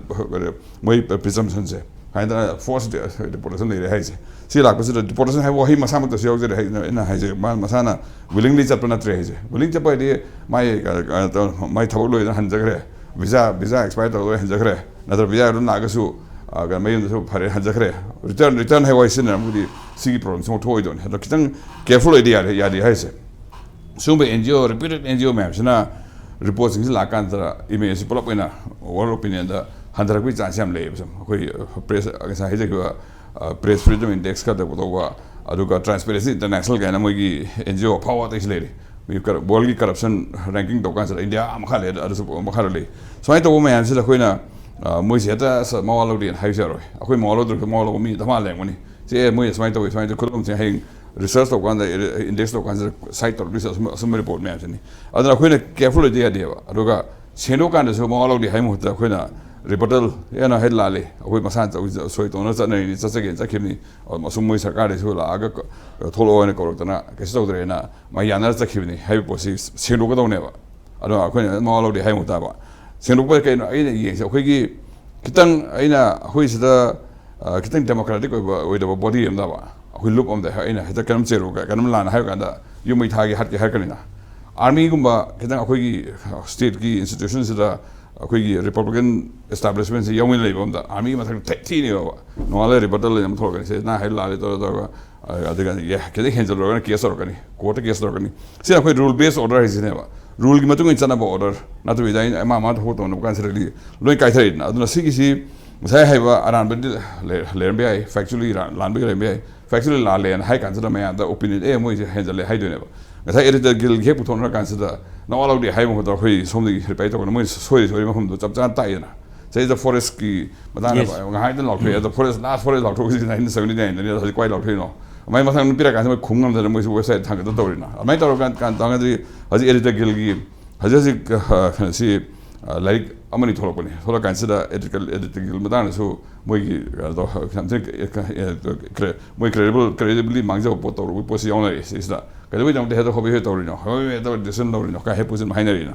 ꯃꯣꯏ ꯄ꯭ꯔꯤꯖꯝꯁꯟꯁꯦ ꯍꯥꯏꯗꯅ ꯐꯣꯔꯁ ꯗꯤꯄꯣꯔꯇꯦꯁꯟ ꯂꯩꯔꯦ ꯍꯥꯏꯁꯦ꯫ ꯁꯤ ꯂꯥꯛꯄꯁꯤꯗ ꯗꯤꯄꯣꯔꯇꯦꯁꯟ ꯍꯥꯏꯕ ꯋꯥꯍꯩ ꯃꯁꯥꯃꯛꯇꯁꯨ ꯌꯥꯎꯖꯔꯦ ꯍꯥꯏ-, ꯑꯩꯅ ꯍꯥꯏꯁꯦ꯫ ꯃꯥ ꯃꯁꯥꯅ ꯋꯤꯂꯤꯡꯂꯤ ꯆꯠꯄ ꯅꯠꯇ꯭ꯔꯦ ꯍꯥꯏꯁꯦ꯫ ꯋꯤꯂꯤꯡ ꯆꯠꯄ ꯍꯥꯏꯗꯤ ꯃꯥꯏ, ꯑ, ꯑ, ꯃꯥꯏ ꯊꯕꯛ ꯂꯣꯏꯗꯅ ꯍꯟꯖꯈ꯭ꯔꯦ, ꯚꯤꯖꯥ, ꯚꯤꯖꯥ ꯑꯦꯛꯁꯄꯥꯌꯔ ꯇꯧꯔꯒ ꯍꯟꯖꯈ꯭ꯔꯦ, ꯅꯠꯇ꯭ꯔꯒ ꯚꯤꯖꯥ ꯑꯗꯨꯝ ꯂꯥꯛꯑꯒꯁꯨ, ꯑ, ꯀꯩꯅꯣ, ꯃꯌꯨꯝꯗꯁꯨ ꯐꯔꯦ, ꯍꯟꯖꯈ꯭ꯔꯦ꯫ ꯔꯤꯇꯔꯟ, ꯔꯤꯇꯔꯟ ꯍꯥꯏꯕ ꯋꯥꯍꯩ ꯁꯤꯖꯤꯟꯅꯔꯝꯃꯒꯗꯤ ꯁꯤꯒꯤ ꯄ꯭ꯔꯣꯕ꯭ꯂꯦꯝꯁꯤꯃ ꯊꯣꯛꯑꯣꯏꯗꯧꯅꯤ꯫ ꯑꯗꯣ ꯈꯤꯇꯪ ꯀꯦꯌꯔꯐꯨꯜ ꯑꯣꯏꯗꯤ ꯌꯥꯗꯦ, ꯌꯥꯗꯦ ꯍꯥꯏꯁꯦ꯫ ꯁꯤꯒꯨꯝꯕ and G O, ꯔꯤꯄ꯭ꯌꯨꯇꯦꯠ and G O ꯃꯌꯥꯝꯁꯤꯅ ꯔꯤꯄꯣꯔꯠꯁꯤꯡꯁꯤ ꯂꯥꯛꯀꯥꯟꯗ ꯏꯃꯦꯖꯁꯤ ꯄꯨꯂꯞ ꯑꯣꯏꯅ ꯋꯥꯔꯜ ꯑꯣꯄꯤꯅꯤꯌꯟꯗ ꯍꯟꯊꯔꯛꯄꯒꯤ ꯆꯥꯟꯁ ꯌꯥꯝ ꯂꯩꯌꯦꯕ꯫ ꯁꯨꯝ ꯑꯩꯈꯣꯏ ꯄ꯭ꯔꯦꯁ, ꯉꯁꯥꯏ ꯍꯥꯏꯖꯈꯤꯕ, ꯑ, ꯄ꯭ꯔꯦꯁ ꯐ꯭ꯔꯤꯗꯝ ꯏꯟꯗꯦꯛꯁ ꯈꯔ ꯇꯧꯕ, ꯑꯗꯨꯒ ꯇ꯭ꯔꯥꯟꯁꯄꯦꯔꯦꯟꯁꯤ ꯏꯟꯇꯔꯅꯦꯁꯅꯦꯜ ꯀꯥꯏꯅ ꯃꯣꯏꯒꯤ ꯑꯦꯟ ꯖꯤ ꯑꯣ ꯑꯐꯥꯎꯕ ꯑꯇꯩꯁꯨ ꯂꯩꯔꯤ꯫ ꯃꯤ ꯀꯔ-, ꯋꯥꯔꯜꯒꯤ ꯀꯔꯞꯁꯟ ꯔꯦꯡꯀꯤꯡ ꯇꯧꯕ ꯀꯥꯟꯁꯤꯗ ꯏꯟꯗꯤꯌꯥ ꯃꯈꯥ ꯂꯩ, ꯑꯗꯨꯁꯨ ꯃꯈꯥꯗ ꯂꯩ꯫ ꯁꯨꯃꯥꯏꯅ ꯇꯧꯕ ꯃꯌꯥꯝꯁꯤꯗ ꯑꯩꯈꯣꯏꯅ, ꯑ, ꯃꯣꯏꯁꯦ ꯍꯦꯛꯇ ꯑꯁ ꯃꯋꯥ ꯂꯧꯗꯦꯅ ꯍꯥꯏꯕꯁꯨ ꯌꯥꯔꯣꯏ꯫ ꯑꯩꯈꯣꯏ ꯃꯋꯥ ꯂꯧꯗ꯭ꯔꯁꯨ ꯃꯋꯥ ꯂꯧꯕ ꯃꯤ ꯗꯃꯥ ꯂꯩꯔꯝꯒꯅꯤ꯫ ꯁꯦ, ꯑꯦ, ꯃꯣꯏ ꯁꯨꯃꯥꯏꯅ ꯇꯧꯋꯤ, ꯁꯨꯃꯥꯏꯅ ꯇꯧꯋꯤ, ꯈꯨꯗꯣꯡꯁꯦ ꯍꯌꯦꯡ ꯔꯤꯁꯔꯁ ꯇꯧꯕ ꯀꯥꯟꯗ, ꯏꯟꯗꯦꯛꯁ ꯇꯧꯕ ꯀꯥꯟꯁꯤꯗ ꯁꯥꯏꯠ ꯇꯧꯔꯛꯇꯣꯏꯁꯦ ꯑꯁꯨꯝ, ꯑꯁꯨꯝꯕ ꯔꯤꯄꯣꯔꯠ ꯃꯌꯥꯝꯁꯤꯅꯤ꯫ ꯑꯗꯨꯅ ꯑꯩꯈꯣꯏꯅ ꯀꯦꯌꯔꯐꯨꯜ ꯑꯣꯏꯗ ꯌꯥꯗꯦꯕ꯫ ꯑꯗꯨꯒ ꯁꯦꯡꯗꯣꯛꯀꯥꯟꯗꯁꯨ ꯃꯋꯥ ꯂꯧꯗꯦ ꯍꯥꯏꯕ ꯃꯍꯨꯠꯇ ꯑꯩꯈꯣꯏꯅ ꯔꯤꯕꯇꯜ, ꯑꯦ, ꯅꯪ ꯍꯦꯛ ꯂꯥꯜꯂꯤ, ꯑꯩꯈꯣꯏ ꯃꯁꯥꯅ ꯇꯧ-, ꯁꯣꯏ ꯇꯧꯅ ꯆꯠꯅꯔꯤꯅꯤ, ꯆꯠꯆꯒꯦꯅ ꯆꯠꯈꯤꯕꯅꯤ, ꯑꯁꯨꯝ ꯃꯣꯏ ꯁꯔꯀꯥꯔꯗꯩꯁꯨ ꯂꯥꯛꯑꯒ ꯀ-, ꯊꯣꯛꯂꯛꯑꯣ ꯍꯥꯏꯅ ꯀꯧꯔꯛꯇꯅ ꯀꯩꯁꯨ ꯇꯧꯗ꯭ꯔꯦꯅ ꯃꯥ ꯌꯥꯅꯔ ꯆꯠꯈꯤꯕꯅꯤ ꯍꯥꯏꯕ ꯄꯣꯠꯁꯤ ꯁꯦꯡꯗꯣꯛꯀꯗꯧꯅꯦꯕ꯫ ꯑꯗꯣ ꯑꯩꯈꯣꯏꯅ ꯃꯋꯥ ꯂꯧꯗꯦ ꯍꯥꯏꯕ ꯃꯍꯨꯠꯇꯕ ꯁꯦꯡꯗꯣꯛꯄ ꯀꯩꯅꯣ ꯑꯩꯅ ꯌꯦꯡꯁꯦ, ꯑꯩꯈꯣꯏꯒꯤ ꯈꯤꯇꯪ ꯑꯩꯅ ꯑꯩꯈꯣꯏ ꯁꯤꯗ, ꯑ, ꯈꯤꯇꯪ ꯗꯦꯃꯣꯀ꯭ꯔꯦꯇꯤꯛ ꯑꯣꯏꯕ, ꯑꯣꯏꯗꯕ ꯕꯣꯗꯤ ꯑꯃꯗꯕ ꯑꯩꯈꯣꯏ ꯂꯨꯞ ꯑꯃꯗ ꯑꯩꯅ ꯍꯦꯛꯇ ꯀꯩꯅꯣꯝ ꯆꯦꯜꯂꯨ, ꯀꯩꯅꯣꯝ ꯂꯥꯟꯅ ꯍꯥꯏꯕ ꯀꯥꯟꯗ ꯌꯨꯝ ꯃꯩ ꯊꯥꯒꯦ ꯍꯥꯠꯀꯦ ꯍꯥꯏꯔꯛꯀꯅꯤꯅ꯫ ꯑꯥꯔꯃꯤꯒꯨꯝꯕ ꯈꯤꯇꯪ ꯑꯩꯈꯣꯏꯒꯤ ꯁ꯭ꯇꯦꯠꯀꯤ ꯏꯟꯁꯇꯤꯇ꯭ꯌꯨꯁꯟꯁꯤꯗ ꯑꯩꯈꯣꯏꯒꯤ ꯔꯤꯄꯕ꯭ꯂꯤꯀꯟ ꯑꯦꯁꯇꯥꯕ꯭ꯂꯤꯁꯃꯦꯟꯁꯤ ꯌꯥꯎꯃꯤꯟꯅ ꯂꯩꯕ ꯑꯃꯗ ꯑꯥꯔꯃꯤꯒꯤ ꯃꯊꯛꯇ ꯊꯦꯛ ꯊꯤꯅꯦꯕ꯫ ꯅꯣꯡꯉꯥꯜꯂꯒ ꯔꯤꯕꯇꯜ ꯑꯃ ꯊꯣꯛꯂꯛꯀꯅꯤ, ꯁꯦ ꯅꯪ ꯍꯥꯏ ꯂꯥꯜꯂꯦ ꯇꯧꯔ ꯇꯧꯔꯒ, ꯑ, ꯑꯗꯨꯒ ꯑꯦ, ꯈꯤꯇꯪ ꯍꯦꯟꯖꯜꯂꯨꯔꯒꯅ ꯀꯦꯁ ꯇꯧꯔꯛꯀꯅꯤ, ꯀꯣꯔꯠꯇ ꯀꯦꯁ ꯇꯧꯔꯛꯀꯅꯤ꯫ ꯁꯤꯅ ꯑꯩꯈꯣꯏ ꯔꯨꯜ ꯕꯦꯁ ꯑꯣꯔꯗꯔ ꯍꯥꯏꯁꯤꯅꯦꯕ꯫ ꯔꯨꯜꯒꯤ ꯃꯇꯨꯡ ꯏꯟꯅ ꯆꯠꯅꯕ ꯑꯣꯔꯗꯔ ꯅꯠꯇꯕꯤꯗ ꯑꯩꯅ ꯃꯥ ꯃꯥ ꯊꯕꯛ ꯇꯧꯅꯕ ꯀꯥꯟꯁꯤꯗꯗꯤ ꯂꯣꯏ ꯀꯥꯏꯊꯔꯛꯏꯗꯅ꯫ ꯑꯗꯨꯅ ꯁꯤꯒꯤꯁꯤ ꯉꯁꯥꯏ ꯍꯥꯏꯕ ꯑꯔꯥꯟꯕꯗꯤ ꯂꯩ-, ꯂꯩꯔꯝꯕ ꯌꯥꯏ, ꯐꯦꯛꯆꯨꯂꯤ ꯂꯥꯟꯕꯒꯤ ꯂꯩꯔꯝꯕ ꯌꯥꯏ, ꯐꯦꯛꯆꯨꯂꯤ ꯂꯥꯜꯂꯦꯅ ꯍꯥꯏ ꯀꯥꯟꯁꯤꯗ ꯃꯌꯥꯝꯗ ꯑꯣꯄꯤꯅꯤꯌꯟ, "ꯑꯦ, ꯃꯣꯏꯁꯦ ꯍꯦꯟꯖꯜꯂꯦ" ꯍꯥꯏꯗꯣꯏꯅꯦꯕ꯫ ꯉꯁꯥꯏ ꯑꯦꯗꯤꯇꯔ ꯒꯤꯜꯒꯤ ꯍꯦꯛ ꯄꯨꯊꯣꯛꯅꯔ ꯀꯥꯟꯁꯤꯗ ꯅꯋꯥ ꯂꯧꯗꯦ ꯍꯥꯏꯕ ꯃꯍꯨꯠꯇ ꯑꯩꯈꯣꯏ ꯁꯣꯝꯗꯒꯤ ꯔꯤꯄ꯭ꯂꯥꯏ ꯇꯧꯕꯅ ꯃꯣꯏ ꯁꯣꯏꯔꯤ ꯁꯣꯏꯔꯤ ꯃꯐꯝꯗꯣ ꯆꯞ ꯆꯥꯅ ꯇꯥꯛꯏꯗꯅ꯫ ꯁꯤꯗꯩꯗ ꯐꯣꯔꯦꯁꯀꯤ ꯃꯇꯥꯡꯗ ꯉꯥꯏꯍꯥꯛꯇꯪ ꯂꯥꯎꯊꯣꯛꯑꯦ, ꯑꯗꯣ ꯐꯣꯔꯦꯁ, ꯂꯥꯁ ꯐꯣꯔꯦꯁ ꯂꯥꯎꯊꯣꯛꯈꯤꯁꯤ ꯅꯥꯏꯟꯇꯤꯟ ꯁꯕꯦꯟꯇꯤ ꯅꯥꯏꯟꯗꯅꯤ, ꯑꯗꯣ ꯍꯧꯖꯤꯛ ꯀ꯭ꯋꯥꯏ ꯂꯥꯎꯊꯣꯛꯏꯅꯣ? ꯑꯗꯨꯃꯥꯏꯅ ꯃꯊꯪ ꯑꯗꯨꯝ ꯄꯤꯔꯀꯥꯟꯗ ꯃꯣꯏ ꯈꯨꯝ ꯉꯝꯗꯅ ꯃꯣꯏꯁꯨ ꯋꯦꯕꯁꯥꯏꯠ ꯊꯥꯡꯒꯠꯇ ꯇꯧꯔꯤꯅ꯫ ꯑꯗꯨꯃꯥꯏꯅ ꯇꯧꯔꯀꯥꯟ ꯀꯥꯟ ꯇꯧꯔꯒꯗꯤ ꯍꯧꯖꯤꯛ ꯑꯦꯗꯤꯇꯔ ꯒꯤꯜꯒꯤ ꯍꯧꯖꯤꯛ ꯍꯧꯖꯤꯛ, ꯑ, ꯁꯤ, ꯑ, ꯂꯥꯏꯔꯤꯛ ꯑꯃꯅꯤ ꯊꯣꯛꯂꯛꯄꯅꯤ꯫ ꯊꯣꯛꯂꯛꯀꯥꯟꯁꯤꯗ ꯑꯦꯊꯤꯀꯦꯜ ꯑꯦꯊꯤꯀꯦꯜ ꯃꯇꯥꯡꯗꯁꯨ ꯃꯣꯏꯒꯤ ꯀꯩꯅꯣ ꯇꯧ-, ꯌꯥꯝ ꯊꯤꯅ ꯀ-, ꯀ-, ꯀ-, ꯃꯣꯏ ꯀ꯭ꯔꯦꯗꯤꯕꯜ ꯀ꯭ꯔꯦꯗꯤꯕꯤꯂꯤ ꯃꯥꯡꯖꯕ ꯄꯣꯠ ꯇꯧꯔꯨꯕꯒꯤ ꯄꯣꯠꯁꯤ ꯌꯥꯎꯅꯔꯛꯑꯦ ꯁꯤꯁꯤꯗ꯫ "ꯀꯩꯗꯧꯕꯩꯗꯃꯛꯇ head of home head decision ꯂꯧꯔꯤꯅꯣ?" ꯀꯥꯏ ꯍꯦꯛ ꯄꯨꯁꯤꯟ ꯍꯥꯏꯅꯔꯤꯅꯣ꯫